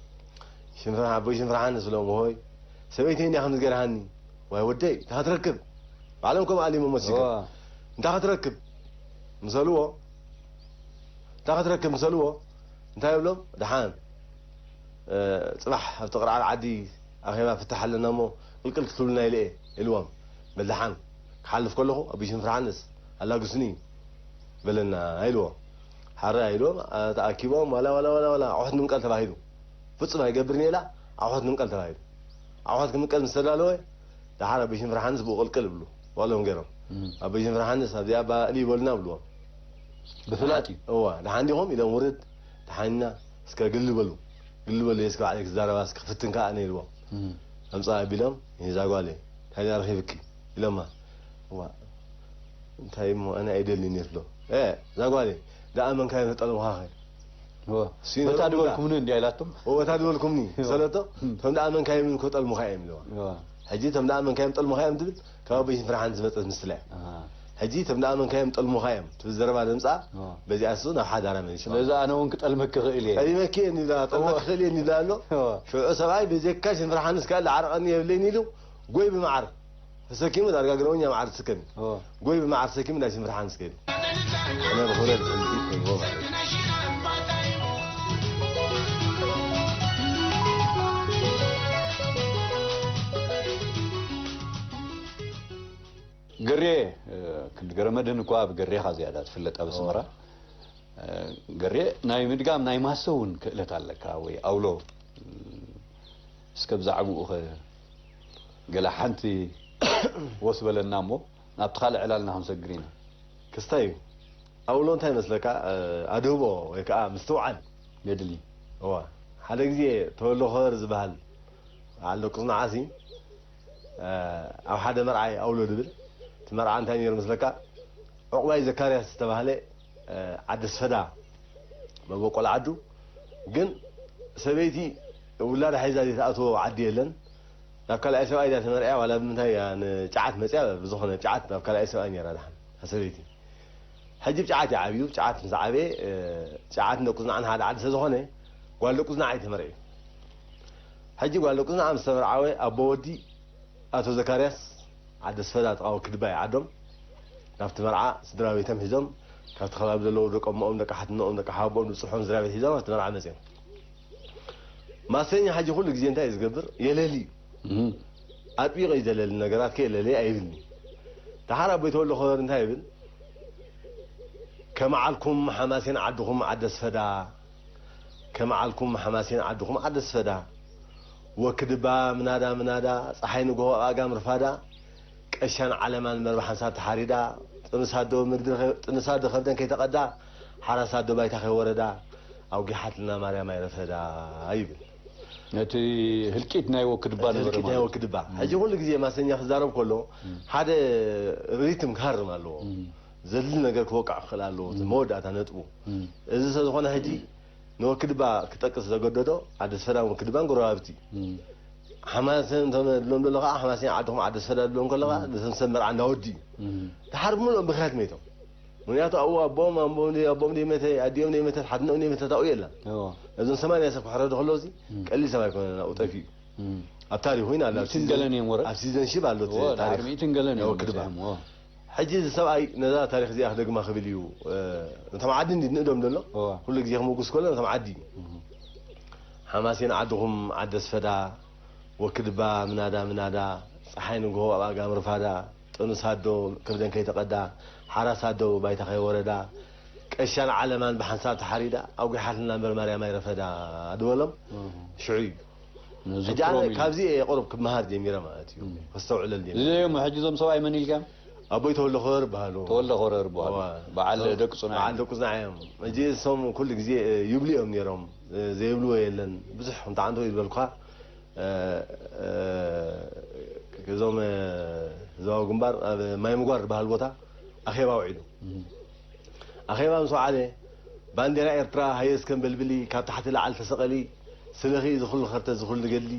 ሽንፍራ ኣቦይ ሽንፍራ ሓንስ ብሎም ሆይ ሰበይተይ እንዲያ ከምዚ ገርሃኒ ዋይ ወደይ እንታይ ክትረክብ ባዕሎም ከም ኣሊሞ መሲከ እንታይ ክትረክብ ምሰልዎ እንታይ ክትረክብ ምሰልዎ እንታይ ይብሎም ደሓን ጽባሕ ኣብቲ ቅርዓር ዓዲ ኣኼባ ፍታሕ ኣለና እሞ ቅልቅል ክትብሉና ኢለ እየ ኢልዎም። በል ደሓን ክሓልፍ ከለኹ ኣቢ ሽንፍርሓንስ ኣላግሱኒ በለና ኢልዎም። ሓራ ኢልዎም ተኣኪቦም ዋላ ዋላ ዋላ ዋላ ኣቑሑት ንምቀል ተባሂሉ ፍጹም ኣይገብርን እየ ኢላ ኣቑሑት ንምቀል ተባሂሉ ኣቑሑት ክምቀል ምስ ተዳለወ ደሓር ኣቢ ሽንፍርሓንስ ብኡ ቅልቅል ይብሉ በሎም ገይሮም ኣቢ ሽንፍርሓንስ ኣብዚኣ ባእሊ ይበሉና ብልዎም። ብፍላጥ እዩ። እዋ ደሓን ዲኹም ኢሎም ውርድ ደሓንና እስከ ግል በሉ ግል በሉ እስከ ባዕለይ ክዛረባ እስከ ክፍትን ከኣ ኣነ ኢልዎም። ኣምጻ ኣቢሎም እዛ ጓለይ እንታይ ድኣ ረኺብኪ ኢሎማ። እዋ እንታይ እሞ ኣነ ኣይደልን እየ ትብሎ። እዛ ጓለይ ደኣ መንካዮ ተጠልምኻኸ እወ። ሲኖ በታ እምዳ። ድበልኩምኒ እንዲያ ኢላቶም። እወ፣ እታ ድበልኩምኒ እወ። ሰለቶ፣ እም። እቶም ደኣ መንካዮም እኮ ጠልሙኻ እዮም ኢለዋ። እወ። ሕጂ እቶም ደኣ መንካዮም ጠልሙኻ እዮም ትብል፣ ካብ ኣቦይ ሽንፍርሓን ዝመጸት ምስላ እያ። ኣሃ። ሕጂ እቶም ደኣ መንካዮም ጠልሙኻ እዮም ትብል ዘረባ ደምጻ፣ እወ። በዚኣ እሱ ናብ ሓዳራ መሊስዋ። ስለዚ ኣነ እውን ክጠልመኪ እኽእል እየ። ጠሊመኪ እየ እንብላ፣ ጠልመኪ እወ። እኽእል እየ እንብላ ኣሎ። እወ። ሽዑ ሰብኣይ በጀካ ሽንፍርሓንስ ከኣ ለዓርቐኒ የብለይን ኢሉ፣ ጎይ ብመዓር። ተሰኪሙ ዳርጋ ግረውኛ መዓር ትስከም እዩ። ኦ። ጎይ ብመዓር ተሰኪሙ ናይ ሽንፍርሓን ስከይዱ። እነ ብኽብረት ዝሕልፊ ኮይዎ ማለት እዩ። ገሬ ክንዲ ገረመድህን እኳ ብገሬኻ ዝያዳ ትፍለጥ ኣብ ኣስመራ። ገሬ ናይ ምድጋም ናይ ማሰ እውን ክእለት ኣለካ ወይ ኣውሎ እስከ ብዛዕባኡ ኸ ገለ ሓንቲ ወስ በለና እሞ ናብቲ ካልእ ዕላልና ክንሰግር ኢና። ክስታይ እዩ። ኣውሎ እንታይ ይመስለካ? ኣድህቦ ወይ ከዓ ምስትውዓል የድሊ። እዋ ሓደ ግዜ ተወሎ ኸበር ዝበሃል በዓል ደቁስ መዓሲ ኣብ ሓደ መርዓይ ኣውሎ ድብል እቲ መርዓ እንታይ ነይሩ መስለካ? ዕቑባይ ዘካርያስ ዝተባህለ ዓዲ ስፈዳ መበቆል ዓዱ። ግን ሰበይቲ ውላዳ ሒዛ ዘይትኣትዎ ዓዲ የለን። ናብ ካልኣይ ሰብኣይ ድያ ተመርዕያ ዋላ ብምንታይ እያ ንጫዓት መፅያ፣ ብዝኾነ ጫዓት ናብ ካልኣይ ሰብኣይ ነይራ ድሓን እታ ሰበይቲ። ሕጂ ብጫዓት እዩ ዓብዩ። ብጫዓት ምስ ዓበየ፣ እ፣ ጫዓት ንደቁ ዝንዓ ንሓደ ዓዲ ስለዝኾነ ጓል ደቁ ዝንዓ እዩ ተመርዕዩ። ሕጂ ጓል ደቁ ዝንዓ ምስ ተመርዓወ ኣቦ ወዲ ኣቶ ዘካርያስ ዓዲ ኣስፈዳ ጥቓ ወክድባ እዩ ዓዶም። ናብቲ መርዓ ስድራ ቤቶም ሒዞም ካብቲ ከባቢ ዘለዉ ደቂ እሞኦም፣ ደቂ ሓትነኦም፣ ደቂ ሓወቦኦም ዝብፅሖም ስድራ ቤት ሒዞም ኣብቲ መርዓ መፅዮም። ማሰኛ ሕጂ ኩሉ ግዜ እንታይ እዩ ዝገብር? የለሊ እዩ። እም። ኣጥቢቐ እዩ ዘለሊ፣ ነገራት ከየለለየ ኣይብልኒ። ደሓር ኣቦይ ተወልደ ኾበር እንታይ ይብል? ከመዓልኩም ሓማሴን ዓድኹም ዓዲ ኣስፈዳ፣ ከመዓልኩም ሓማሴን ዓድኹም ዓዲ ኣስፈዳ፣ ወክድባ ምናዳ ምናዳ፣ ፀሓይ ንግሆ ኣእጋም ርፋዳ፣ ቀሻን ዓለማን መርባ ሓንሳብ ተሓሪዳ፣ ጥንሳ ኣዶ ምድሪ ከ-፣ ጥንሳ ኣዶ ከብደን ከይተቐዳ፣ ሓራስ ኣዶ ባይታ ከይወረዳ፣ ኣውጊሓትና ማርያም ኣይረፈዳ ይብል። ነቲ ህልቂት ናይ ወክድባ እቲ ነበረ ህልቂት ናይ ማለት እዩ። ወክድባ። ሕጂ ኩሉ ግዜ ማሰኛ ክዛረብ ከሎ፣ ሓደ ሪትም ክሃርም ኣለዎ። እም። ዘድሊ ነገር ክወቃዕ ክኽእል ኣለዎ። እቲ እም። መወዳእታ ነጥቡ። እም። እዚ ስለ ዝኾነ ሕጂ ንወክድባ ክጠቅስ ዘገደዶ ዓዲ ኣስፈዳን ወክድባን ጎረባብቲ። እም። ሓማሴን እንተሎም ዘሎ ከዓ ሓማሴን ዓድኹም ዓዲ ኣስፈዳ ድሎም ከለኻ እም። ነቶም ሰብ መርዓ እንዳወዲ እዩ። እም። ድሓር ብምልኦም ብኽያት መይቶም። ምክንያቱ ኣብኡ ኣቦኦም ኣቦኦም ደይ-፣ ኣቦኦም ደይመተ፣ ኣዲኦም ደይመተት፣ ሓትነኦም ደይመተት ኣብኡ የላን። እዎ። እዞም ሰማንያ ሰብ ክሕረዱ ከለዉ እዚ እም። ቀሊል ሰብ ኣይኮነን፣ ኣብኡ ጠፊኡ። እም። ኣብ ታሪኹ ኢና፣ ኣብ ሚእትን ሲዘን-፣ ገለን እዮም ወረ? ኣብ ሲዘን ሽብ ኣሎ እቲ እዎ፣ ድሓር ታሪኽ። ሚእትን ገለን እዮም እዎ፣ ክድባ። መፅዮም፣ እዎ። ሕጂ እዚ ሰብኣይ ነዛ ታሪኽ እዚኣ ክደግማ ክብል እዩ፣ እ፣ ነቶም ዓዲ እንዲ ንእዶም ዘሎ፣ እዎ። ኩሉ ግዜ ክምጉስ ከሎ ነቶም ዓዲ እዩ። እም። ሓማሴን ዓድኹም ዓዲ ኣስፈዳ፣ ወክድባ ምናዳ ምናዳ፣ ፀሓይ ንግሆ ኣብ ኣጋም ርፋዳ፣ ጥኑስ ኣዶ ከብደን ከይተቐዳ፣ ሓራስ ኣዶ ባይታ ከይወረዳ፣ ቀሻን ዓለማን ብሓንሳብ ተሓሪዳ፣ ኣጒሓትና እምበር ማርያም ኣይረፈዳ ድበሎም። እህ። ሽዑ እዩ። ሕጂ ኣነ ነዘክሮም ኢሉ። ካብዚ እየ ቁሩብ ክመሃር ጀሚረ ማለት እዩ። እም። ከስተውዕለል ጀሚረ። እዚኦም ሕጂ እዞም ሰብኣይ መን ኢልካዮም? ኣቦይ ተወልደ ኾበር ይበሃሉ። ተወልደ ኾበር ይበሃሉ። እዋ። በዓል ደቂ ጽኑዕ በዓል እዮም። ደቂ ጽኑዕ እዮም። ሕጂ እሶም ኩሉ ግዜ፣ እ፣ ይብሉ እዮም ነይሮም። እ፣ ዘይብልዎ የለን። ብዙሕ ከምቲ ዓንቶ ይበልኳ፣ እ፣ እ፣ እዞም፣ እ፣ ዞባዊ ግንባር ኣብ ማይ ምጓር ዝበሃል ቦታ ኣኼባ ውዒሉ። እም። ኣኼባ ምስ ወዓለ፣ ባንዴራ ኤርትራ ሃየ እስከ በልብሊ፣ ካብ ታሕቲ ላዕሊ ተሰቐሊ፣ ስለኺ እዚ ኩሉ ከርተ፣ እዚ ኩሉ ገድሊ፣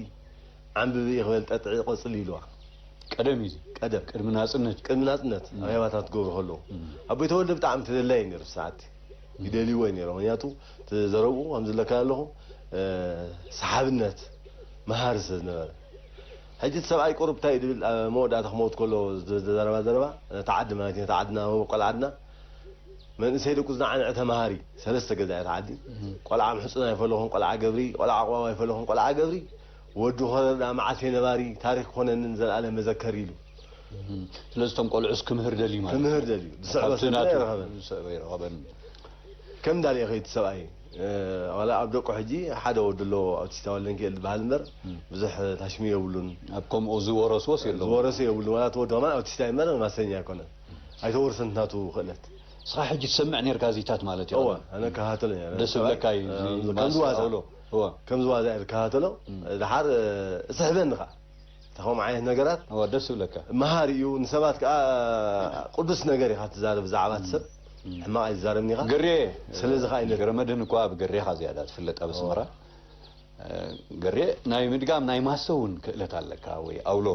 ዓንብቢ ይኽበል ጠጥዒ ቆጽሊ ኢልዋ። ቀደም እዩ እዚ። ቀደም። ቅድሚ ናጽነት። ቅድሚ ናጽነት እም። ኣኼባታት ክገብሩ ከለዉ። እም። ኣቦይ ተወልደ ብጣዕሚ ተደላዪ ነይሩ፣ ሰዓት እም። ይደልይዎ ነይሮም። ምክንያቱ እቲ ዘረብኡ ከም ዝብለካ ኣለኹ፣ እ፣ ሰሓብነት፣ መሃሪ ስለ ዝነበረ። ሕጂ እቲ ሰብኣይ ቁሩብ እንታይ እዩ ዝብል፣ ኣብ መወዳእታ ክመውት ከሎ ዝዘረባ ዘረባ፣ ነታ ዓዲ ማለት እዩ፣ ነታ ዓድና፣ መበቆል ዓድና፣ መንእሰይ ደቁ ዝነዓንዐ ተማሃሪ፣ ሰለስተ ገዛ እያ እታ ዓዲ። እም። ቆልዓ ምሕጹን ኣይፈለኹን፣ ቆልዓ ገብሪ፣ ቆልዓ ኣቕባብ ኣይፈለኹን፣ ቆልዓ ገብሪ፣ ወዲ ኾረር ደኣ መዓልተይ ነባሪ፣ ታሪኽ ኮነንን ዘልኣለም መዘከሪ ኢሉ። እም። ስለዚ እቶም ቆልዑስ ክምህር ደልዩ ማለት እዩ። ክምህር ደልዩ። ዝስዕቦ ካብቲ ስልጠና ናቱ ኣይረኸበን። ዝስዕቦ ኣይረኸበን። ከም እንዳልኤ ኸይድ ሰብኣይ፣ እ፣ ዋላ ኣብ ደቁ ሕጂ ሓደ ወዲ ኣሎ፣ ኣውቲስታ ወልደንኪኤል ዝበሃል እምበር፣ እም። ብዙሕ ታሽሚ የብሉን። ኣብ ከምኡ ዝወረስዎስ የለውን? ዝወረሱ የብሉን። ዋላ እቲ ወዲ ከማን ኣውቲስታ እዩ እምበር ማሰኛ ኣይኮነን። ኣይተወርሰን ናቱ ክእለት። ንስኻ ሕጂ ትሰምዕ ኔርካ እዚታት ማለት እዩ? እወ፣ ኣነ እከታተሎ ነይረ። ደስ ዝብለካ እዩ፣ እዚ እ፣ ከም ማስ ዝዋዛ። ኣውሎ። እወ። ከም ዝዋዛ እየ ዝከታተሎ። እም። ድሓር፣ እ፣ እስሕበኒ ኸዓ። እታ ከምኡ ዓይነት ነገራት እወ፣ ደስ ዝብለካ። መሃሪ እዩ። ንሰባት ከኣ ቅዱስ ነገር ኢኻ ትዛረብ ብዛዕባ እቲ ሰብ። እም። ሕማቕ ኣይትዛረብን ኢኻ። ገሬ፣ ስለዚ ኸዓ ይነት ገረ መድህን እኳ ኣብ ገሬኻ ዝያዳ ትፍለጥ ኣብ ኣስመራ። እወ። እ፣ ገሬ ናይ ምድጋም ናይ ማሰ እውን ክእለት ኣለካ ወይ ኣውሎ።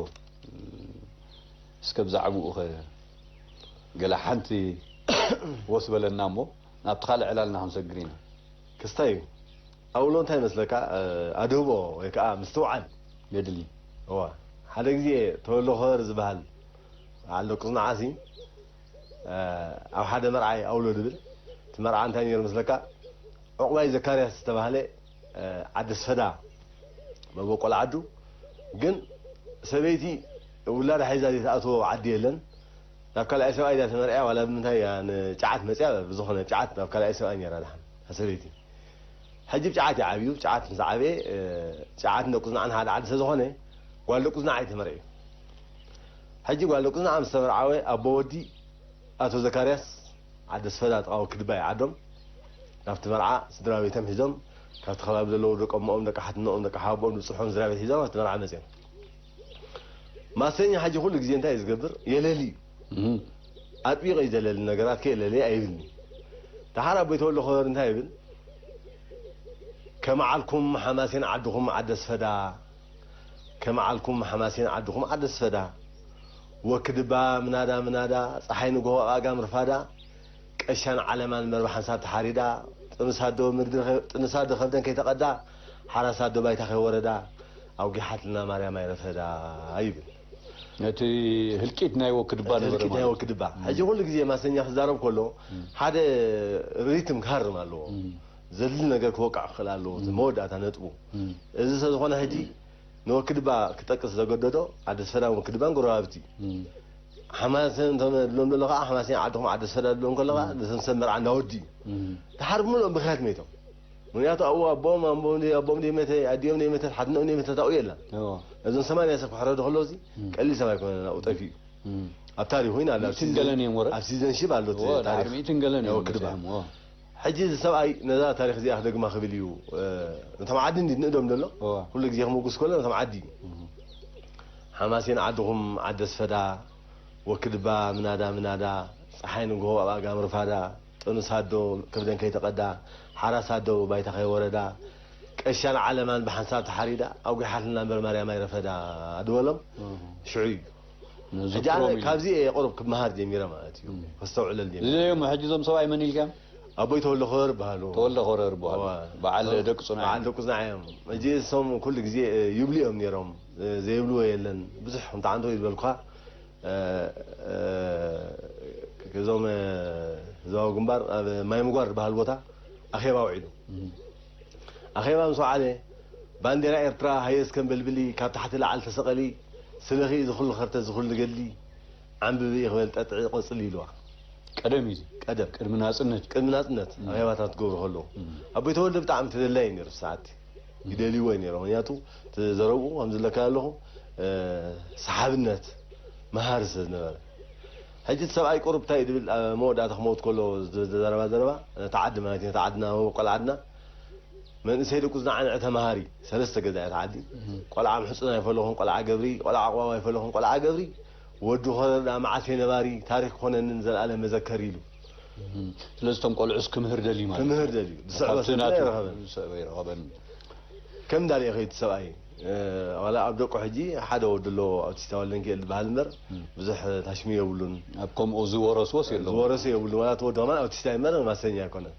እስከ ብዛዕባኡ ኸ ገለ ሓንቲ ወስ በለና እሞ ናብቲ ካልእ ዕላልና ክንሰግር ኢና። ክስታይ እዩ። ኣውሎ እንታይ ይመስለካ? እ፣ ኣድህቦ ወይ ከዓ ምስትውዓል የድሊ። እዋ፣ ሓደ ግዜ ተወልደ ኾበር ዝበሃል በዓል ደቁ ዝነዓሲ፣ እ፣ ኣብ ሓደ መርዓ እዩ ኣውሎ ድብል። እቲ መርዓ እንታይ ነይሩ መስለካ? ዑቕባይ ዘካርያስ ዝተባህለ፣ እ፣ ዓዲ ኣስፈዳ መበቆል ዓዱ፣ ግን ሰበይቲ ውላዳ ሒዛ ዘይትኣትዎ ዓዲ የለን። ናብ ካልኣይ ሰብኣይ ድያ ተመርዕያ ዋላ ብምንታይ እያ ንጫዓት መፅያ? ብዝኾነ ጫዓት ናብ ካልኣይ ሰብኣይ ነይራ ደሓን እታ ሰበይቲ። ሕጂ ብጫዓት እዩ ዓብዩ። ብጫዓት ምስ ዓበየ፣ እ፣ ጫዓት ንደቁ ዝነዓን ሓደ ዓዲ ስለዝኾነ ጓል ደቁ ዝነዓ እዩ ተመርዕዩ። ሕጂ ጓል ደቁ ዝነዓ ምስ ተመርዓወ ኣቦ ወዲ ኣቶ ዘካርያስ ዓዲ ኣስፈዳ ጥቓ ወክድባ እዩ ዓዶም። ናብቲ መርዓ ስድራ ቤቶም ሒዞም፣ ካብቲ ከባቢ ዘለዉ ደቂ እሞኦም፣ ደቂ ሓትነኦም፣ ደቂ ሓወቦኦም ዝብፅሖም ስድራ ቤት ሒዞም ኣብቲ መርዓ መፅዮም። ማሰኛ ሕጂ ኩሉ ግዜ እንታይ እዩ ዝገብር? የለሊ እዩ። እም። ኣጥቢቐ እዩ ዘለሊ፣ ነገራት ከየለለየ ኣይብልኒ። ደሓር ኣቦይ ተወልደ ኾበር እንታይ ይብል? ከመዓልኩም ሓማሴን ዓድኹም ዓደስፈዳ፣ ከመዓልኩም ሓማሴን ዓድኹም ዓደስፈዳ፣ ወክድባ ምናዳ ምናዳ፣ ፀሓይ ንግሆ ኣእጋም ርፋዳ፣ ቀሻን ዓለማን መርባ ሓንሳብ ተሓሪዳ፣ ጥንሳዶ ምድሪ ከ-፣ ጥንሳዶ ከብደን ከይተቐዳ፣ ሓራሳዶ ባይታ ከይወረዳ፣ ኣውጊሓትልና ማርያም ኣይረፈዳ ይብል። ነቲ ህልቂት ናይ ወክድባ እቲ ነበረ ህልቂት ናይ ማለት እዩ። ወክድባ። ሕጂ ኩሉ ግዜ ማሰኛ ክዛረብ ከሎ፣ ሓደ ሪትም ክሃርም ኣለዎ። ዘድሊ ነገር ክወቃዕ ክኽእል ኣለዎ፣ እቲ መወዳእታ ነጥቡ። እዚ ሰብ ዝኾነ ሕጂ ንወክድባ ክጠቅስ ዘገደዶ፣ ኣደስፈዳን ወክድባን ጎረባብቲ። ሓማሴን እንተድሎም ደሎ ከዓ፣ ሓማሴን ዓድኹም ዓደስፈዳ ድሎም ከሎ ከዓ፣ ነቶም ሰብ መርዓ እንዳወዲ እዩ። ድሓር ብምልኦም ብኽያት መይቶም። ምክንያቱ ኣብኡ ኣቦኦም፣ ኣቦኦም ደይ-፣ ኣቦኦም ደይመተ፣ ኣዲኦም ደይመተት፣ ሓትነኦም ደይመተት ኣብኡ የላን። እዎ። እዞም ሰማንያ ሰብ ክሕረዱ ከለዉ፣ እዚ ቀሊል ሰብ ኣይኮነን፣ ኣብኡ ጠፊኡ። ኣብ ታሪኹ ኢና፣ ኣብ ሚእትን ሲዘን-፣ ገለን እዮም ወረ-፣ ኣብ ሲዘን ሽፕ ኣሎ እቲ እዎ፣ ድሓር ታሪኽ። ሚእትን ገለን እዮም ወክድባ። በፂሖም፣ እዎ። ሕጂ እዚ ሰብኣይ ነዛ ታሪኽ እዚኣ ክደግማ ክብል እዩ፣ እ፣ ነቶም ዓዲ እንዲ ንእዶም ደሎ፣ እዎ። ኩሉ ግዜ ክምጉስ ከሎ ነቶም ዓዲ እዩ። ሓማሴን ዓድኹም ዓደስፈዳ፣ ወክድባ ምናዳ ምናዳ፣ ፀሓይ ንግሆ ኣብ ኣእጋም ርፋዳ፣ ጥኑስ ኣዶ ከብደን ከይተቐዳ፣ ሓራስ ኣዶ ባይታ ከይወረዳ፣ ቀሻን ዓለማን ብሓንሳብ ተሓሪዳ፣ ኣጒሓትና እምበር ማርያም ኣይረፈዳ ድበሎም። ሽዑ እዩ። ሕጂ ኣነ ካብዚ እየ ቁሩብ ክመሃር ጀሚረ ማለት እዩ። ከስተውዕለል ጀሚረ። እዚኦም ሕጂ እዞም ሰብኣይ መን ኢልካዮም? ኣቦይ ተወልደ ኮረር ይበሃሉ። ተወልደ ኮረር ይበሃሉ። እዋ። በዓል ደቂ ጽኑዕ በዓል እዮም። ደቂ ጽኑዕ እዮም። ሕጂ እሶም ኩሉ ግዜ፣ እ፣ ይብሉ እዮም ነይሮም። እ፣ ዘይብልዎ የለን። ብዙሕ ከምቲ ዓንተው ይበልኳ፣ እ፣ እ፣ እዞም፣ እ፣ ህዝባዊ ግንባር ኣብ ማይ ምጓር ዝበሃል ቦታ ኣኼባ ውዒሉ። ኣኼባ ምስ ወዓለ፣ ባንዴራ ኤርትራ ሃየ እስከም በልብሊ፣ ካብ ታሕቲ ላዕሊ ተሰቐሊ፣ ስለኺ እዚ ኩሉ ከርተ፣ እዚ ኩሉ ገድሊ፣ ዓንብቢ፣ ይኽበል ጠጥዒ፣ ቆጽሊ ኢልዋ። ቀደም እዩ። ቀደም። ቅድሚ ናጽነት። ቅድሚ ናጽነት፣ ኣኼባታት ክገብሩ ከለዉ። ኣቦይ ተወልደ ብጣዕሚ ተደላይ እዩ ነይሩ፣ ሰዓቲ። ይደልይዎ እዩ ነይሩ። ምክንያቱ፣ እቲ ዘረብኡ፣ ከም ዝብለካ ዘለኹ፣ እ፣ ሰሓብነት፣ መሃሪ ስለ ዝነበረ። ሕጂ እቲ ሰብኣይ ቁሩብ እንታይ እዩ ዝብል፣ ኣብ መወዳእታ ክመውት ከሎ ዝዘረባ ዘረባ፣ ነታ ዓዲ ማለት እዩ፣ ነታ ዓድና፣ መበቆል ዓድና፣ መንእሰይ ደቁ ዝነዓንዐ ተማሃሪ፣ ሰለስተ ገዛ እያ እታ ዓዲ። ቆልዓ ምሕጹን ኣይፈለኹን፣ ቆልዓ ገብሪ፣ ቆልዓ ኣቕዋብ ኣይፈለኹን፣ ቆልዓ ገብሪ፣ ወዲ ኮረር ደኣ መዓልተይ ነባሪ፣ ታሪኽ ኮነንን ዘልኣለም መዘከሪ ኢሉ። ስለዚ እቶም ቆልዑስ ክምህር ደልዩ ማለት እዩ። ክምህር ደልዩ። ዝስዕቦ ካብቲ ስንፍና ናቱ ኣይረኸበን። ዝስዕቦ ኣይረኸበን። ከም እንዳርኤ ከይቱ ሰብኣይ፣ እ፣ ዋላ ኣብ ደቁ ሕጂ ሓደ ወዲ ኣሎ፣ ኣውቲስታ ወልደንኪኤል ዝበሃል እምበር፣ ብዙሕ ታሽሚ የብሉን። ኣብ ከምኡ ዝወረስዎስ የለውን? ዝወረሰ የብሉን። ዋላ እቲ ወዲ ከማን ኣውቲስታ እዩ እምበር፣ ማሰኛ ኣይኮነን።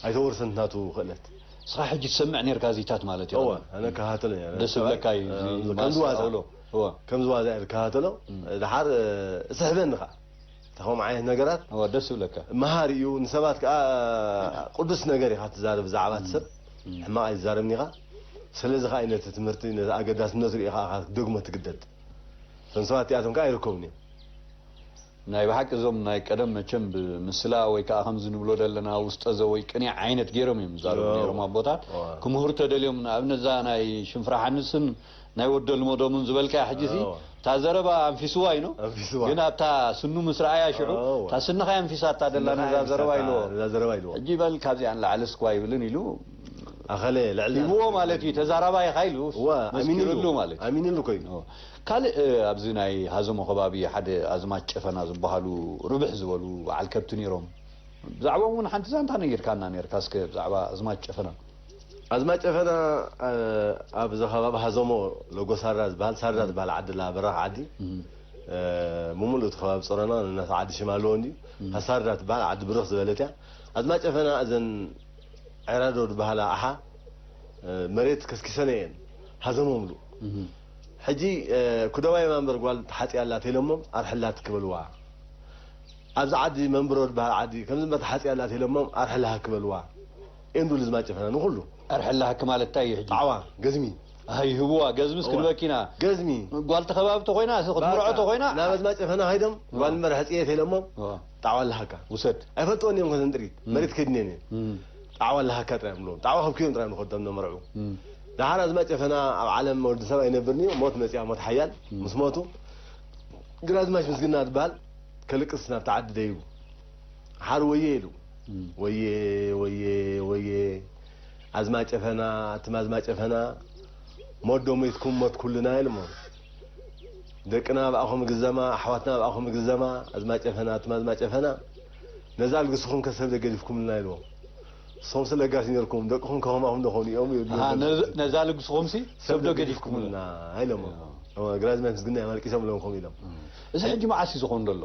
ኣይተወርሰን ናቱ ክእለት። ንስኻ ሕጂ ትሰምዕ ኔርካ እዚታት ማለት እዩ። እወ፣ ኣነ እከታተሎ እየ። ደስ ዝብለካ እዩ፣ እዚ እ፣ ከምዚ ዋዛ። ማስተውዕሎ። እወ። ከምዚ ዋዛ እየ ዝከታተሎ። ድሓር፣ እ፣ እስሕበኒ ኸዓ። እታ ከምኡ ዓይነት ነገራት እወ፣ ደስ ዝብለካ። መሃሪ እዩ። ንሰባት ከኣ ቅዱስ ነገር ኢኻ ትዛረብ፣ ብዛዕባ እቲ ሰብ። ሕማቕ ኣይትዛረብን ኢኻ። ስለዚ ኸኣ እዩ ነቲ ትምህርቲ፣ ነቲ ኣገዳስነቱ ርኢኻ ኢኻ ክትደግሞ ትግደድ። እቶም ሰባት እቲኣቶም ከኣ ኣይርከቡን እዮም። ናይ ብሓቂ እዞም ናይ ቀደም መቸም ብምስላ ወይ ከኣ ከምዚ ንብሎ ዘለና ውስጠ ዘ ወይ ቅኔ ዓይነት ገይሮም እዮም ዝዛረቡ እዎ። ነይሮም ኣቦታት። እዎ። ክምህሩ ተደልዮም ንኣብነት እዛ ናይ ሽንፍራ ሓንስን ናይ ወዶ ልመዶምን ዝበልካያ ሕጂ ሲ እዎ። እታ ዘረባ ኣንፊስዋ ኢኖ ኣንፊስዋ። ግን ኣብታ ስኑ ምስ ረኣያ ሽዑ እዎ። እታ ስንኻ ኣንፊሳታ ደላ ስንኻ ነዛ ኣንፊሳታ ዘረባ ኢልዎ። ነዛ ዘረባ ኢልዎ። ሕጂ በል ካብዚኣ ንላዕሊ እስኳ ይብልን ኢሉ ኣኸለ ልዕሊ ሂብዎ ማለት እዩ። ተዛራባይ ኢኻ ኢሉ እዋ፣ ኣሚንሉ። መስኪሩሉ ማለት እዩ። ኣሚንሉ ኮይኑ። እዎ። ካልእ፣ እ፣ ኣብዚ ናይ ሃዘሞ ከባቢ ሓደ ኣዝማች ጨፈና ዝበሃሉ ርብሕ ዝበሉ በዓል ከብቲ ነይሮም። ብዛዕባኦም እውን ሓንቲ ዛንታ ነጊርካና ነይርካ። እስከ ብዛዕባ ኣዝማች ጨፈና። ኣዝማች ጨፈና፣ እ፣ ኣብዚ ከባቢ ሃዘሞ ሎጎ ሳራ ዝበሃል፣ ሳራ ዝበሃል ዓዲ ኣላ፣ በራኽ ዓዲ። እም። እ፣ ብምሉእ እቲ ከባቢ ጾረና፣ ነናታ ዓዲ ሽም ኣለዎ እንድዩ። እም። ሳራ ትበሃል ዓዲ ብርኽ ዝበለት እያ። ኣዝማች ጨፈና እዘን ዕራዶ ዝበሃላ ኣሓ፣ እ፣ መሬት ከስኪሰን እየን ሃዘሞምሉ። እህ። ሕጂ፣ እ፣ ክደዋይ ማንበር ጓል ተሓጽያ ኣላ ተኢሎሞም ኣርሕላ ትክበልዋ። ኣብዚ ዓዲ መንብሮ ዝበሃል ዓዲ ከምዚ እምበር ተሓጽያ ኣላ ተኢሎሞም ኣርሕላ ሃክ በልዋ። እዮም ዝብሉ ኣዝማች ጨፈና ንኹሉ። ኣርሕላ ሃክ ማለት እንታይ እዩ ሕጂ? ጣዕዋ፣ ገዝሚ። ኣይ፣ ህብዋ፣ ገዝምስ እዋ። ክንበኪና። ገዝሚ። ጓል ተኸባቢ ተኾይና፣ ክትምርዖ ባቃ፣ ተኾይና። ናብ ኣዝማች ጨፈና ከይዶም፣ እዋ። ጓል እምበር ሕጽየ ተኢሎሞም፣ እዋ። ጣዕዋ ኣለሃካ። ውሰድ። ኣይፈልጥዎን እዮም ከዘን ጥሪት። እም። መሬት ከድንየን እየን። እም። ጣዕዋ ኣለሃካ ጥራይ እዮም ዝብሎም። ጣዕዋ ከብክዮም ጥራይ እዮም ዝኸዱ እቶም መርዑ። እም። ደሓር ኣዝማች ጨፈና ኣብ ዓለም ወዲ ሰብ ኣይነብርን እዩ። ሞት መጽያ፣ ሞት ሓያል። እም። ምስ ሞቱ ግራዝማች ምስግና ዝበሃል ከልቅስ ናብቲ ዓዲ ደይቡ። ሓር ወየ ኢሉ። እም። ወየ፣ ወየ፣ ወየ። ኣዝማች ጨፈና፣ ኣቱም ኣዝማች ጨፈና፣ ሞት ዶ ሞይትኩም ሞት ኩልና ኢሎሞ። ደቅና ብኣኹም ይግዘማ፣ ኣሕዋትና ብኣኹም ይግዘማ፣ ኣዝማች ጨፈና፣ ኣቱም ኣዝማች ጨፈና፣ ነዛ ኣልግስኹም ከ ሰብ ዶ ገዲፍኩምልና ኢልዎም። ንስኹምሲ ለጋስ ነርኩም፣ ደቅኹም ከማኹም ዶ ኾኑ እዮም ይብሉ ኣሃ፣ ነበር። ነዝ-፣ ነዛ ልግስኹምሲ ሰብ ሰብ ዶ ዶ ገዲፍኩምልና? ገዲፍኩምልና? ኢሎሞ። እዎ። እዎ፣ ግራዝማች ምስግና እዮም ኣልቂሶም ኢሎም ከምኡ ኢሎም። እም። እዚ ሕጂ መዓስ እዩ ዝኸውን ዘሎ?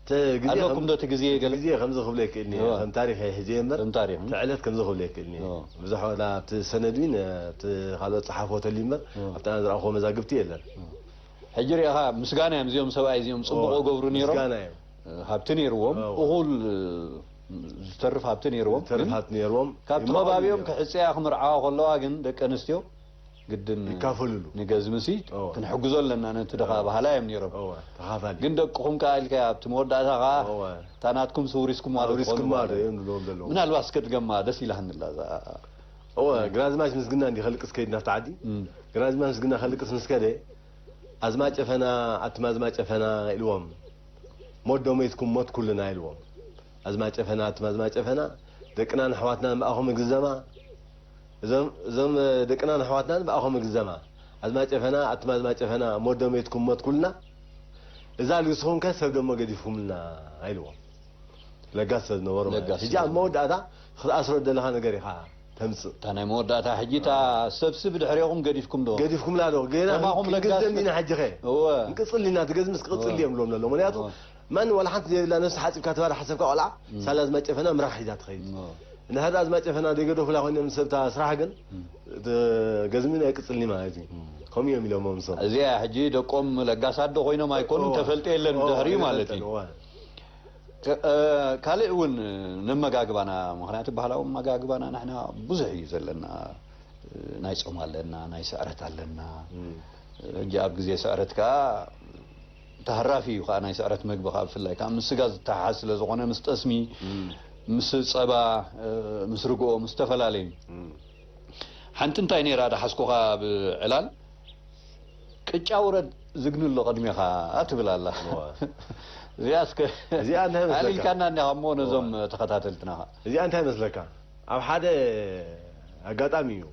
እቲ ግዜ ኣለኩም ከም-፣ ዶ እቲ ግዜ እቲ ገለ? ግዜ ከምዚ ክብሎ ይክእል እየ። እዎ። ከም ታሪኽ እየ ሒዘ እምበር፣ ከም ታሪኽ። እቲ ዕለት ከምዚ ክብሎ ይክእል እየ። እዎ። ብዙሕ ወላ ኣብቲ ሰነድ እውን፣ ኣብቲ ካልኦት ጸሓፎ ተልዩ እምበር፣ እዎ። ኣብቲ ኣነ ዝረኣኹዎ መዛግብቲ የለን። እዎ። ሕጂ ሪኢኻ፣ ምስጋና እዮም እዚኦም ሰብኣይ እዚኦም፣ ጽቡቕ እዎ። ይገብሩ ነይሮም። ምስጋና እዮም። ሃብቲ ነይርዎም፣ እዎ። እኹል ዝተርፍ ሃብቲ ነይርዎም። ዝተርፍ ግን ሃብቲ ነይርዎም። ካብቲ ይመቐሉ ከባቢኦም ነይሮም። ክሕጽያ ክምርዓዋ ከለዋ ግን ደቂ ኣንስትዮ ግድን ይካፈልሉ። ንገዝምሲ እዎ። ክንሕግዞ ኣለና ነቲ ድኻ እዎ። ባህላ እዮም ነይሮም። እዎ፣ ተኻፋሊ። ግን ደቅኹም ከኣ ኢልካ ኣብቲ መወዳእታ ከኣ እዎ። እታ ናትኩም ስውሪስኩም ማለት ኣውሪስኩም ትኾኑ ማለት ማለት እዮም ዝብሎም ዘለዉ። ምናልባት እስከ ድገማ ደስ ኢላህንላ እዛ። እዎ፣ እ። ግራዝማች ምስግና እንዲ ከልቅስ ከይድና ኣብቲ ዓዲ። እም። ግራዝማች ምስግና ከልቅስ ምስ ከደ፣ "ኣዝማጨፈና፣ ኣትም ኣዝማጨፈና" ኢልዎም። "ሞት ዶ ሞይትኩም ሞት ኩልና" ኢልዎም። "ኣዝማጨፈና፣ ኣትም ኣዝማጨፈና፣ ደቅናን ኣሕዋትናን ብኣኹም እግዘማ። እዞም፣ እዞም ደቅናን ኣሕዋትናን ብኣኹም እግዘማ። ኣዝማጨፈና፣ ኣትም ኣዝማጨፈና፣ ሞት ዶ ሞይትኩም ሞት ኩልና። እዛ ልግስኹም ከ ሰብ ደሞ ገዲፍኩምልና" ኢልዎም። ለጋስ ሰብ ዝነበሩ ማለት እዩ። ለጋስ ሕጂ ኣብ ዝነበሩ። መወዳእታ ክትኣስሮ ደለኻ ነገር ኢኻ ተምጽእ። እታ ናይ መወዳእታ ሕጂ እታ ሰብሲ ብድሕሪኹም ገዲፍኩም ዶ? ገዲፍኩምና ዶ? ገና ከማኹም ለጋስ ክንግዘም ኢና ሕጂ ኸ? እወ። ክንቅጽል ኢና፣ ትገዝምስ ክቕጽል እወ። እዮም ዝብሎም ዘሎ። ምኽንያቱ እወ። ማን ዋላ ሓንቲ ዘይብላ ነብሲ ሓጺብካ ትባል ሓሰብካ ቆልዓ፣ እም። ሳላ ዝማጨፈና ምራኽ ሒዛ ትኸይድ። እወ። እንድሕር ደኣ ዝማጨፈና ዘይገደፉላ ኮይኖም ንሰብታ ስራሕ ግን፣ እም። እቲ ገዝሚ ናይ ቅጽል እዩ ማለት እዩ። እም። ከምኡ እዮም ኢሎሞም ንሶም። እዚኣ ሕጂ ደቆም ለጋሳት ዶ ኮይኖም ኣይኮኑን፣ እወ። ተፈልጠ የለን እወ፣ ብድሕሪኡ ማለት እዩ። እወ። ከ-፣ እ፣ ካልእ እውን ነመጋግባና፣ ምኽንያቱ ባህላዊ መጋግባና ንሕና ብዙሕ እዩ ዘለና። ናይ ጾም ኣለና፣ ናይ ስዕረት ኣለና። እም። ሕጂ ኣብ ግዜ ስዕረት ከኣ ተሃራፊ እዩ ከኣ ናይ ስዕረት መግቢ ከኣ ብፍላይ ከኣ ምስ ስጋ ዝተሓሓዝ ስለ ዝኾነ ምስ ጠስሚ፣ እም። ምስ ጸባ፣ እ፣ ምስ ርግኦ፣ ምስ ዝተፈላለዩ። እም። ሓንቲ እንታይ ነይራ ደሓዝኩኻ ኣብ ዕላል? "ቅጫ ውረድ ዝግኒ ኣሎ ቅድሜኻ" ትብል ኣላ። እዋ። እዚኣ እስከ እዚኣ እንታይ መስለካ? ኣዕሊልካና እኒኻ እሞ ነዞም እዋ። ተኸታተልትና ኸ። እዚኣ እንታይ መስለካ? ኣብ ሓደ ኣጋጣሚ እዩ።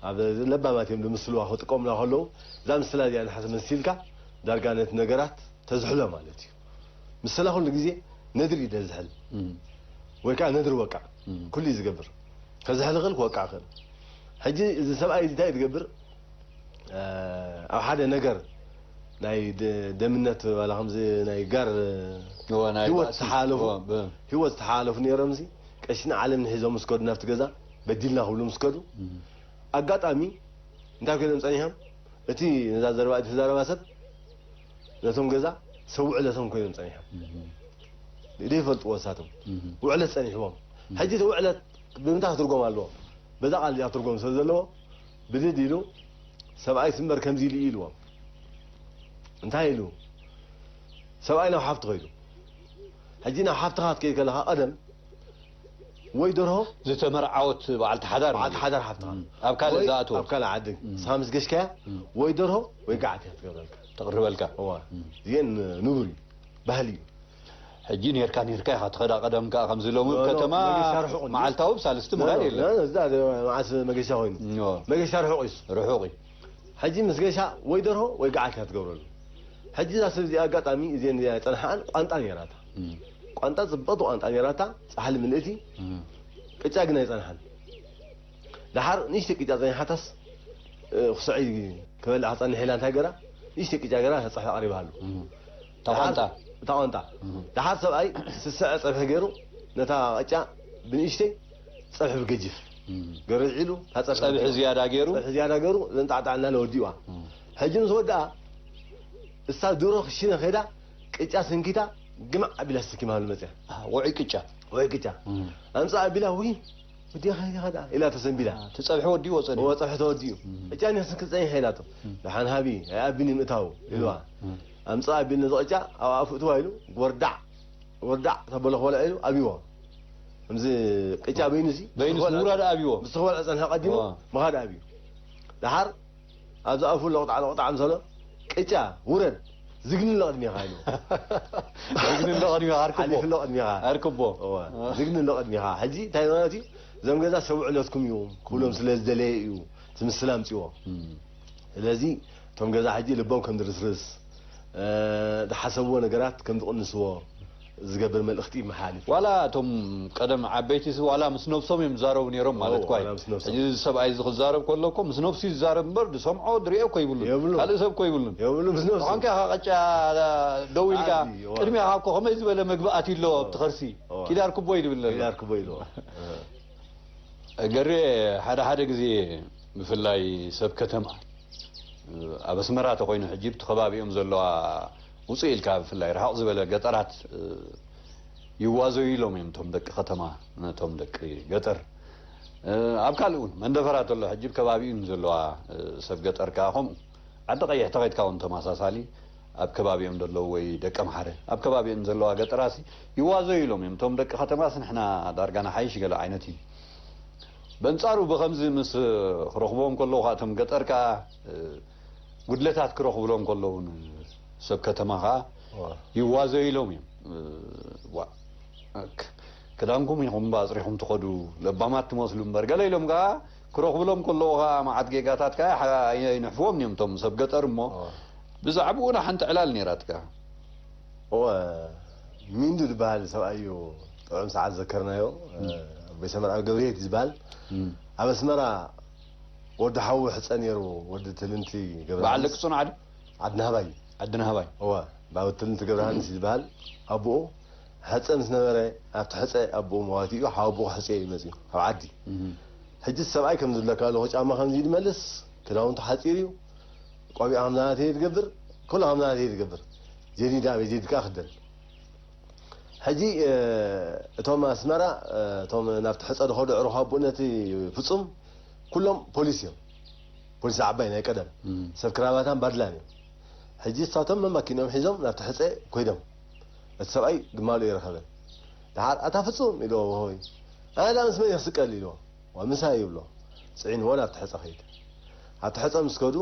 ኣብ ለባማት እዮም ዝምስልዋ ክጥቀሙላ ከለዉ፣ እዛ ምስላ እዚኣ ንሓስ መሲልካ ዳርጋ ነቲ ነገራት ተዝሕሎ ማለት እዩ። ምስላ ኩሉ ግዜ ነድሪ እዩ ዘዝሕል። እም። ወይ ከኣ ነድሪ ወቃዕ። እም። ኩሉ እዩ ዝገብር። ከዝሕል ይኽእል፣ ክወቃዕ ይኽእል። ሕጂ እዚ ሰብኣይ እዚ እንታይ እዩ ዝገብር? እ፣ ኣብ ሓደ ነገር ናይ ደ-፣ ደምነት ዋላ ከምዚ ናይ ጋር እወ፣ ናይ ህይወት ባእሲ። ዝተሓላለፉ፣ እወ፣ ብ-፣ ህይወት ዝተሓላለፉ ነይሮምሲ ቀሺን ዓለምን ሒዞም ምስ ከዱ ናብቲ ገዛ በዲልና ክብሉ ምስ ከዱ እም። ኣጋጣሚ እንታይ ኮይኖም ጸኒሖም? እቲ ነዛ ዘረባ እትዛረባ ሰብ ነቶም ገዛ ሰብ ውዕለቶም ኮይኖም ጸኒሖም። እም። ዘይፈልጥዎ ንሳቶም። እም። ውዕለት ጸኒሕዎም። እም። ሕጂ እቲ ውዕለት ብምንታይ ክትርጎም ኣለዎ? በዛ ቃል እዚኣ ክትርጎም ስለ ዘለዎ ብድድ ኢሉ ሰብኣይስ እምበር ከምዚ ኢሉ እዩ ኢልዎም። እንታይ ኢሉ? ሰብኣይ ናብ ሓፍቱ ከይዱ። ሕጂ ናብ ሓፍትኻ ክትከይድ ከለኻ ቀደም ወይ ደርሆ ዝተመርዓወት በዓልቲ ሓዳር በዓልቲ ማለት እዩ። ሓዳር ሓፍትኻ። እም። ኣብ ካልእ ወይ ዝኣተወት። ኣብ ካልእ ዓዲ። እም። ንስኻ ምስ ገሽካያ እም። ወይ ደርሆ ወይ ገዓት እያ ትገብረልካ። ተቕርበልካ። እዋ። እም። እዚአን ንቡር እዩ። ባህሊ እዩ። ሕጂ ኔርካ ኔርካ ኢኻ ትኸዳ። ቀደም ከኣ ከምዚ ሎሚ ኖ፣ ኖ፣ ከተማ መገሻ ርሑቕ እንድዩ። መዓልታዊ ብሳልስቲ ኖ፣ ምኻድ ኖ፣ የለን። ኖ፣ እዛ ደ-፣ መዓስ መገሻ ኮይኑ? ኖ። መገሻ ርሑቕ እዩስ። ርሑቕ እዩ። ሕጂ ምስ ገሻ ወይ ደርሆ ወይ ገዓት እያ ትገብረሉ። ሕጂ እዛ ሰብ እዚኣ ኣጋጣሚ እዚአን እዚኣ ጸንሓኣን ቋንጣ ኔራታ። እም። ቋንጣ ጽብቕቲ ቋንጣ ኔራታ፣ ጻሕሊ ምልእቲ፣ እም። ቅጫ ግን ኣይጸንሓን። ደሓር ንእሽተይ ቅጫ ጸኒሓታስ፣ እ፣ ክስዐይ ክበልዓ ክጸንሕ ኢላ እንታይ ገራ? ንእሽተይ ቅጫ ገራ ተጻሒ ኣቕሪባሉ። እም። እታ ደሓር ቋንጣ? እታ ቋንጣ። እም። ደሓር ሰብኣይ ስስዐ ጸብሒ ገይሩ ነታ ቅጫ ብንእሽተይ ጸብሒ ብገጅፍ እም። ገይሩ ዝዒሉ፣ እታ ጸብሒ ጸብሒ ገይሩ ዝያዳ ገይሩ? ጸብሒ ዝያዳ ገይሩ ዘንጣዕጣዕ እናለ ወዲእዋ። እም። ሕጂ ምስ ወድኣ፣ እሳ ድሮ ክሽነ ከይዳ ቅጫ ሰንኪታ ግማዕ ኣቢላ ተሰኪማሉ መጽያ። አ፣ ውዑይ ቅጫ? ውዑይ ቅጫ። እም። ኣምጻ ኣቢላ፣ "ውይ፣ ወዲኻ ኢኻ ደኣ?" ኢላ ተሰንቢላ። አ፣ እቲ ጸብሒ ወዲእዎ ጸኒሑ? እዎ፣ ጸብሒ ተወዲኡ። እም። "ቅጫ እኒኦ ስንኪ ጸኒሐ" ኢላቶ። እም። "ደሓን ሃቢ፣ ኣይኣቢን እዩ ምእታው" ኢልዋ። እም። ኣምጻ ኣቢል ነዚ ቅጫ ኣብ ኣፉ እትዋ ኢሉ፣ ወርዳዕ፣ ወርዳዕ ተበሎ ክበልዖ ኢሉ ኣብይዎ። ከምዚ ቅጫ በይኑሲ፣ በይኑስ ምውራድ ኣብይዎ። ምስ ተበልዐ ጸንሐ ቀዲሙ እዎ። ምኻድ ኣብዩ። ደሓር ኣብዚ ኣፉ ሎቕጣዕ ሎቕጣዕ ምሰሎ፣ "ቅጫ ውረድ፣ ዝግኒ ኣሎ ቅድሜኻ" ኢሉ። ዝግኒ ኣሎ ቅድሜኻ፣ ኣርክቦ። ሓሊፉ ኣሎ ቅድሜኻ። ኣርክቦ። እወ፣ ዝግኒ ኣሎ ቅድሜኻ። ሕጂ እንታይ ማለት እዩ? እዞም ገዛ ሰብ ውዕለትኩም እዩ ክብሎም እም። ስለ ዝደለየ እዩ፣ እቲ ምስላ ኣምጺዎ። እም። ስለዚ እቶም ገዛ ሕጂ ልቦም ከም ዝርስርስ፣ እ፣ ዝሓሰብዎ ነገራት ከም ዝቕንስዎ፣ ዝገብር መልእኽቲ ይመሓላልፍ። ዋላ እቶም ቀደም ዓበይቲ ሲ ዋላ ምስ ነብሶም እዮም ዝዛረቡ ነይሮም ማለት ኦ፣ እኳ እዩ። ዋላ ምስ ነብሶም። ሕጂ እዚ ሰብኣይ እዚ ክዛረብ ከሎ እኮ ምስ ነብሱ እዩ ዝዛረብ እምበር ዝሰምዖ ዝሪኦ እኮ ይብሉን የብሉን። ካልእ ሰብ እኮ ይብሉን። የብሉ ምስ ነብሱ። ኳንካ ኢኻ ቀጫ ደው ኢልካ ዓቢ፣ እዋ። ቅድሚኻ እኮ ከመይ ዝበለ መግቢ ኣትዩ ኣሎ ኣብቲ ከርሲ እዋ። ኪዳር ክቦ እዩ ዝብል ዘሎ። ኪዳር ክቦ ኢልዎ። ገሬ ሓደ ሓደ ግዜ ብፍላይ ሰብ ከተማ ኣብ ኣስመራ ተኮይኑ ሕጂ ብቲ ከባቢኦም ዘለዋ ውፅእ ኢልካ ብፍላይ ርሕቕ ዝበለ ገጠራት ይዋዘዩ ኢሎም እዮም እቶም ደቂ ከተማ ነቶም ደቂ ገጠር። ኣብ ካልእ እውን መንደፈራ ተሎ ሕጂ ብከባቢኡ ዘለዋ ሰብ ገጠር ከዓ ከምኡ ዓዲ ቀይሕ ተኸይድካ እውን ተመሳሳሊ ኣብ ከባቢኦም ዘለዉ ወይ ደቂ ኣምሓረ ኣብ ከባቢኦም ዘለዋ ገጠራሲ ይዋዘዩ ኢሎም እዮም እቶም ደቂ ከተማስ ንሕና ዳርጋ ንሓይሽ ገለ ዓይነት እዩ። በንጻሩ ብኸምዚ ምስ ክረኽቦም ከለዉ ከዓ እቶም ገጠር ከዓ ጉድለታት ክረኽብሎም ከለዉ ንሰብ ከተማ ከዓ ይዋዘዩ ኢሎም እዮም። ክዳንኩም ኢኹም ባፅሪኹም ትኸዱ ለባማት ትመስሉ እምበር ገለ ኢሎም ከዓ ክረኽብሎም ከለዉ ከዓ መዓት ጌጋታት ከዓ ይንሕፍዎም እዮም እቶም ሰብ ገጠር እሞ ብዛዕባኡ ሓንቲ ዕላል ነይራትካ። እወ ሚንዱ ዝበሃል ሰብኣይ እዩ። ጥዑም ሰዓት ዘከርናዮ። ኣቦይ ሰመርኣብ ገብርሄት ዝበሃል ኣብ ኣስመራ ወዲ ሓዉ ሕፀ ነይሩ። ወዲ ትልንቲ በዓል ደቂ ገብረሃንስ ጽኑዓ ድዩ? ዓዲ ናህባይ። ዓዲ ናህባይ። እወ ባብ ትልንቲ ገብረሃንስ ዝበሃል ኣቦኡ ሕፀ ምስ ነበረ ኣብቲ ሕፀ ኣቦኡ መዋቲኡ ሓወቦኡ ሕፀ እዩ መፅኡ ካብ ዓዲ። ሕጂ ሰብኣይ ከም ዝብለካ ኣለኹ ጫማ ከምዚ ድመልስ ክዳውንቱ ሓፂር እዩ። ቆቢዕ ከምዛ ናተይ ትገብር ኩሉ ከምዛ ናተይ ትገብር። ጀዲድ ኣበይ ጀዲድ ከዓ ክደን። ሕጂ እቶም ኣስመራ እቶም ናብቲ ሕፀ ዝኸዱ ኣዕሩኽ ኣቦኡ ነቲ ፍፁም ኩሎም ፖሊስ እዮም። ፖሊስ ዓባይ ናይ ቀደም ሰብ ክራባታን ባድላን እዮም። ሕጂ እሳቶም መማኪኖም ሒዞም ናብቲ ሕፀ ኮይዶም እቲ ሰብኣይ ግማሉ ይረኸበ። ደሓር ኣታ ፍፁም ኢልዎ ወሆይ ኣነ ዳ ምስ መን ይኽስቀል ኢልዎ። ዋ ምሳይ ይብሎ። ፅዒንዎ ናብቲ ሕፀ ኸይድ። ኣብቲ ሕፀ ምስ ከዱ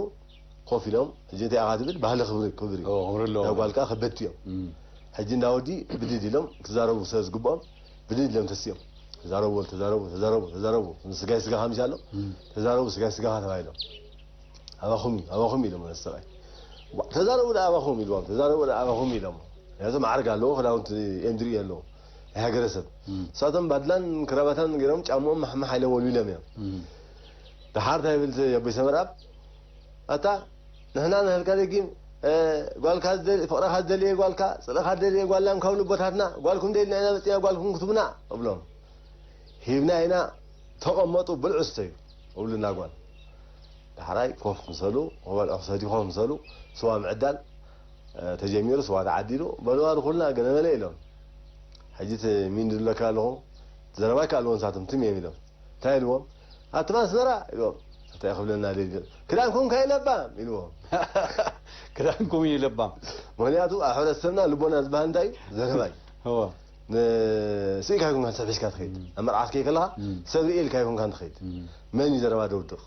ኮፍ ኢሎም ሕጂ እንታይ ኢኻ ትብል ባህሊ ክብሪ ክብሪ ኦ፣ ክብሪ ኣለዎ። ናብ ጓልካ ከበቲ እዮም። ሕጂ እንዳ ወዲ ብድድ ኢሎም ክዛረቡ ስለ ዝግብኦም ብድድ ኢሎም ተሲኦም ተዛረቡ በሉ፣ ተዛረቡ ተዛረቡ ተዛረቡ ምስ ስጋይ ስጋኻ ምሽ ኣሎ ተዛረቡ ስጋይ ስጋኻ ተባሂሎም ኣባኹም እዩ ኣባኹም ኢሎም ነቲ ሰብኣይ። ዋ፣ ተዛረቡ ደኣ ኣባኹም ኢልዎም ተዛረቡ ደኣ ኣባኹም ኢሎም። ምክንያቱ ማዕርግ ኣለዎ ክዳውንቲ ኤንድሪ ኣለዎ ናይ ሃገረሰብ። ንሳቶም ባድላን ክራባታን ገይሮም ጫምኦም ማሕማሕ ኢሎም ወልዊሎም እዮም። ደሓር እንታይ ይብል ኣቦይ ሰመርኣብ ኣታ ንሕና ንህልካ ደጊም ጓልካ ፍቕረኻ ዝደልየ ጓልካ ፅልእኻ ዝደልየ ጓልናም ካብ ልቦታትና ጓልኩም ደልና ኢና መፅና ጓልኩም ክትቡና እብሎም። ሂብና ኢና ተቐመጡ ብልዑ ስተዩ እብሉና ጓል። ዳሕራይ ኮፍ ምሰሉ ክበልዑ ክሰትዩ ኮፍ ምሰሉ ስዋ ምዕዳል ተጀሚሩ ስዋ ተዓዲሉ በልዋ ድኹልና ገለመለ ኢሎም። ሕጂ እቲ ሚንዲ ዝብለካ ኣለኹ ዘረባ ይከኣልዎ ንሳቶም ትም እዮም ኢሎም። እንታይ ኢልዎም ኣቲ ኣስመራ ኢልዎም። እንታይ ክብለና ደልዩ ክዳንኩም ከይለባም ኢልዎም። ክዳንኩም እዩ ለባም። ምክንያቱ ኣብ ሕብረተሰብና ልቦና ዝበሃል እንታይ እዩ ዘረባ እዩ። እወ ንስኢካ ይኮንካ ሰብ ሒዝካ ትኸይድ ኣብ መርዓት ከይ ከለካ ሰብ ርእ ኢልካ ይኮንካ ትኸይድ። መን እዩ ዘረባ ደውድቕ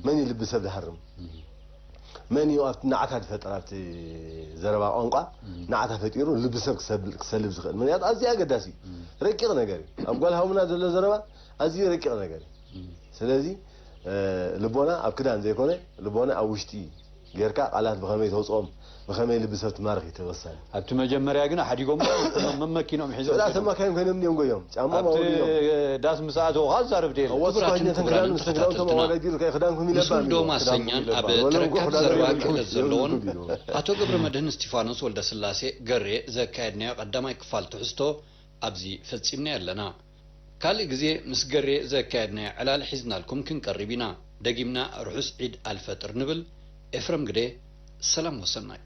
መን እዩ ልቢ ሰብ ዝሃርም መን እዩ ኣብቲ ናዕታ ዝፈጥር ኣብቲ ዘረባ ቋንቋ ናዕታ ፈጢሩ ልቢ ሰብ ክሰልብ ዝኽእል ምክንያቱ ኣዝዩ ኣገዳሲ እዩ። ረቂቕ ነገር እዩ ኣብ ጓል ሃውና ዘሎ ዘረባ ኣዝዩ ረቂቕ ነገር እዩ። ስለዚ ልቦና ኣብ ክዳን ዘይኮነ ልቦና ኣብ ውሽጢ ጌርካ ቃላት ብኸመይ ተውፅኦም ብኸመይ ልቢ ሰብ ትማርኽ እዩ ተወሳኒ። ኣብቲ መጀመርያ ግን ሓዲጎም ኩሎም መመኪኖም ሒዞም ስእላ ከይዶም። ተማካዮም ኮይኖም እዮም ጎዮም ጫማ ኣብቲ ማውሪዶም ዳስ ምስኣተው ከኣ ዝዛረብ የለን። ክቡራት ክቡራትን ክቡራንን ተኸታተልትና፣ ክዳንኩም ምስሉ ይለባም ዶ ይብሎም። ማሰኛን ክዳንኩም ኣብ ይለባም። ወለንጎ ተረካቢ ክዳንኩም ዘረባ ይለባም። ክእለት ዘለዎን ይለባም። ኣቶ ገብረ መድህን እስቲፋኖስ ወልደ ስላሴ ገሬ ዘካየድናዮ ቀዳማይ ክፋል ትሕዝቶ ኣብዚ ፈጺምናዮ ኣለና። ካልእ ግዜ ምስ ገሬ ዘካየድናዮ ዕላል ሒዝናልኩም ክንቀርብ ኢና። ደጊምና ርሑስ ዒድ ኣልፈጥር ንብል። ኤፍረም ግደ፣ ሰላም ወሰናይ።